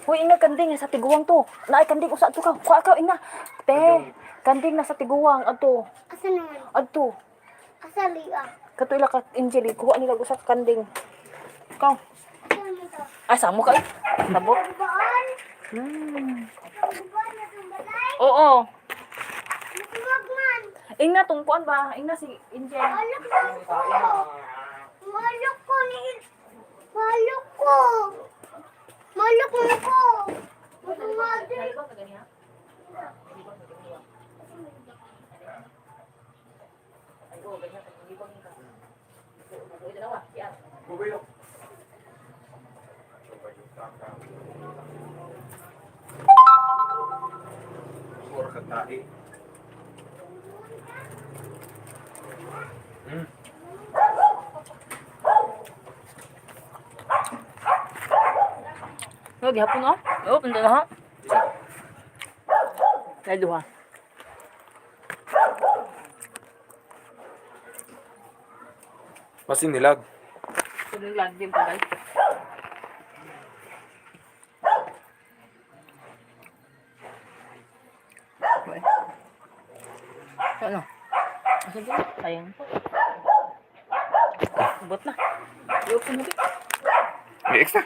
Hoy, inga kanding sa tiguang to. Naay kanding usa to ka. Kuha ka ina. Te, kanding nasa tiguang adto. Asa naman? Adto. Asa liya? Kato ila ka Angel, kuha nila usa ka kanding. Ikaw. Asa naman to? Ay, samo ka. Eh. Sabot. Baan? Hmm. Baan na itong balay? Oo. Matuwag man. Ingna tong kuan ba? Ingna si Angel. Malak ko. Malak ko ni... Malak ko. Malak mo ko. Matuwag din. Bubi ko. Puro ka tahi. No, gihapon oh. Oh, punta na ha. Ay, duha. Masin nilag. Sunod lang din pa guys. Ano? Asa ba? Sayang po. Ubot na. I-open mo din. May extra.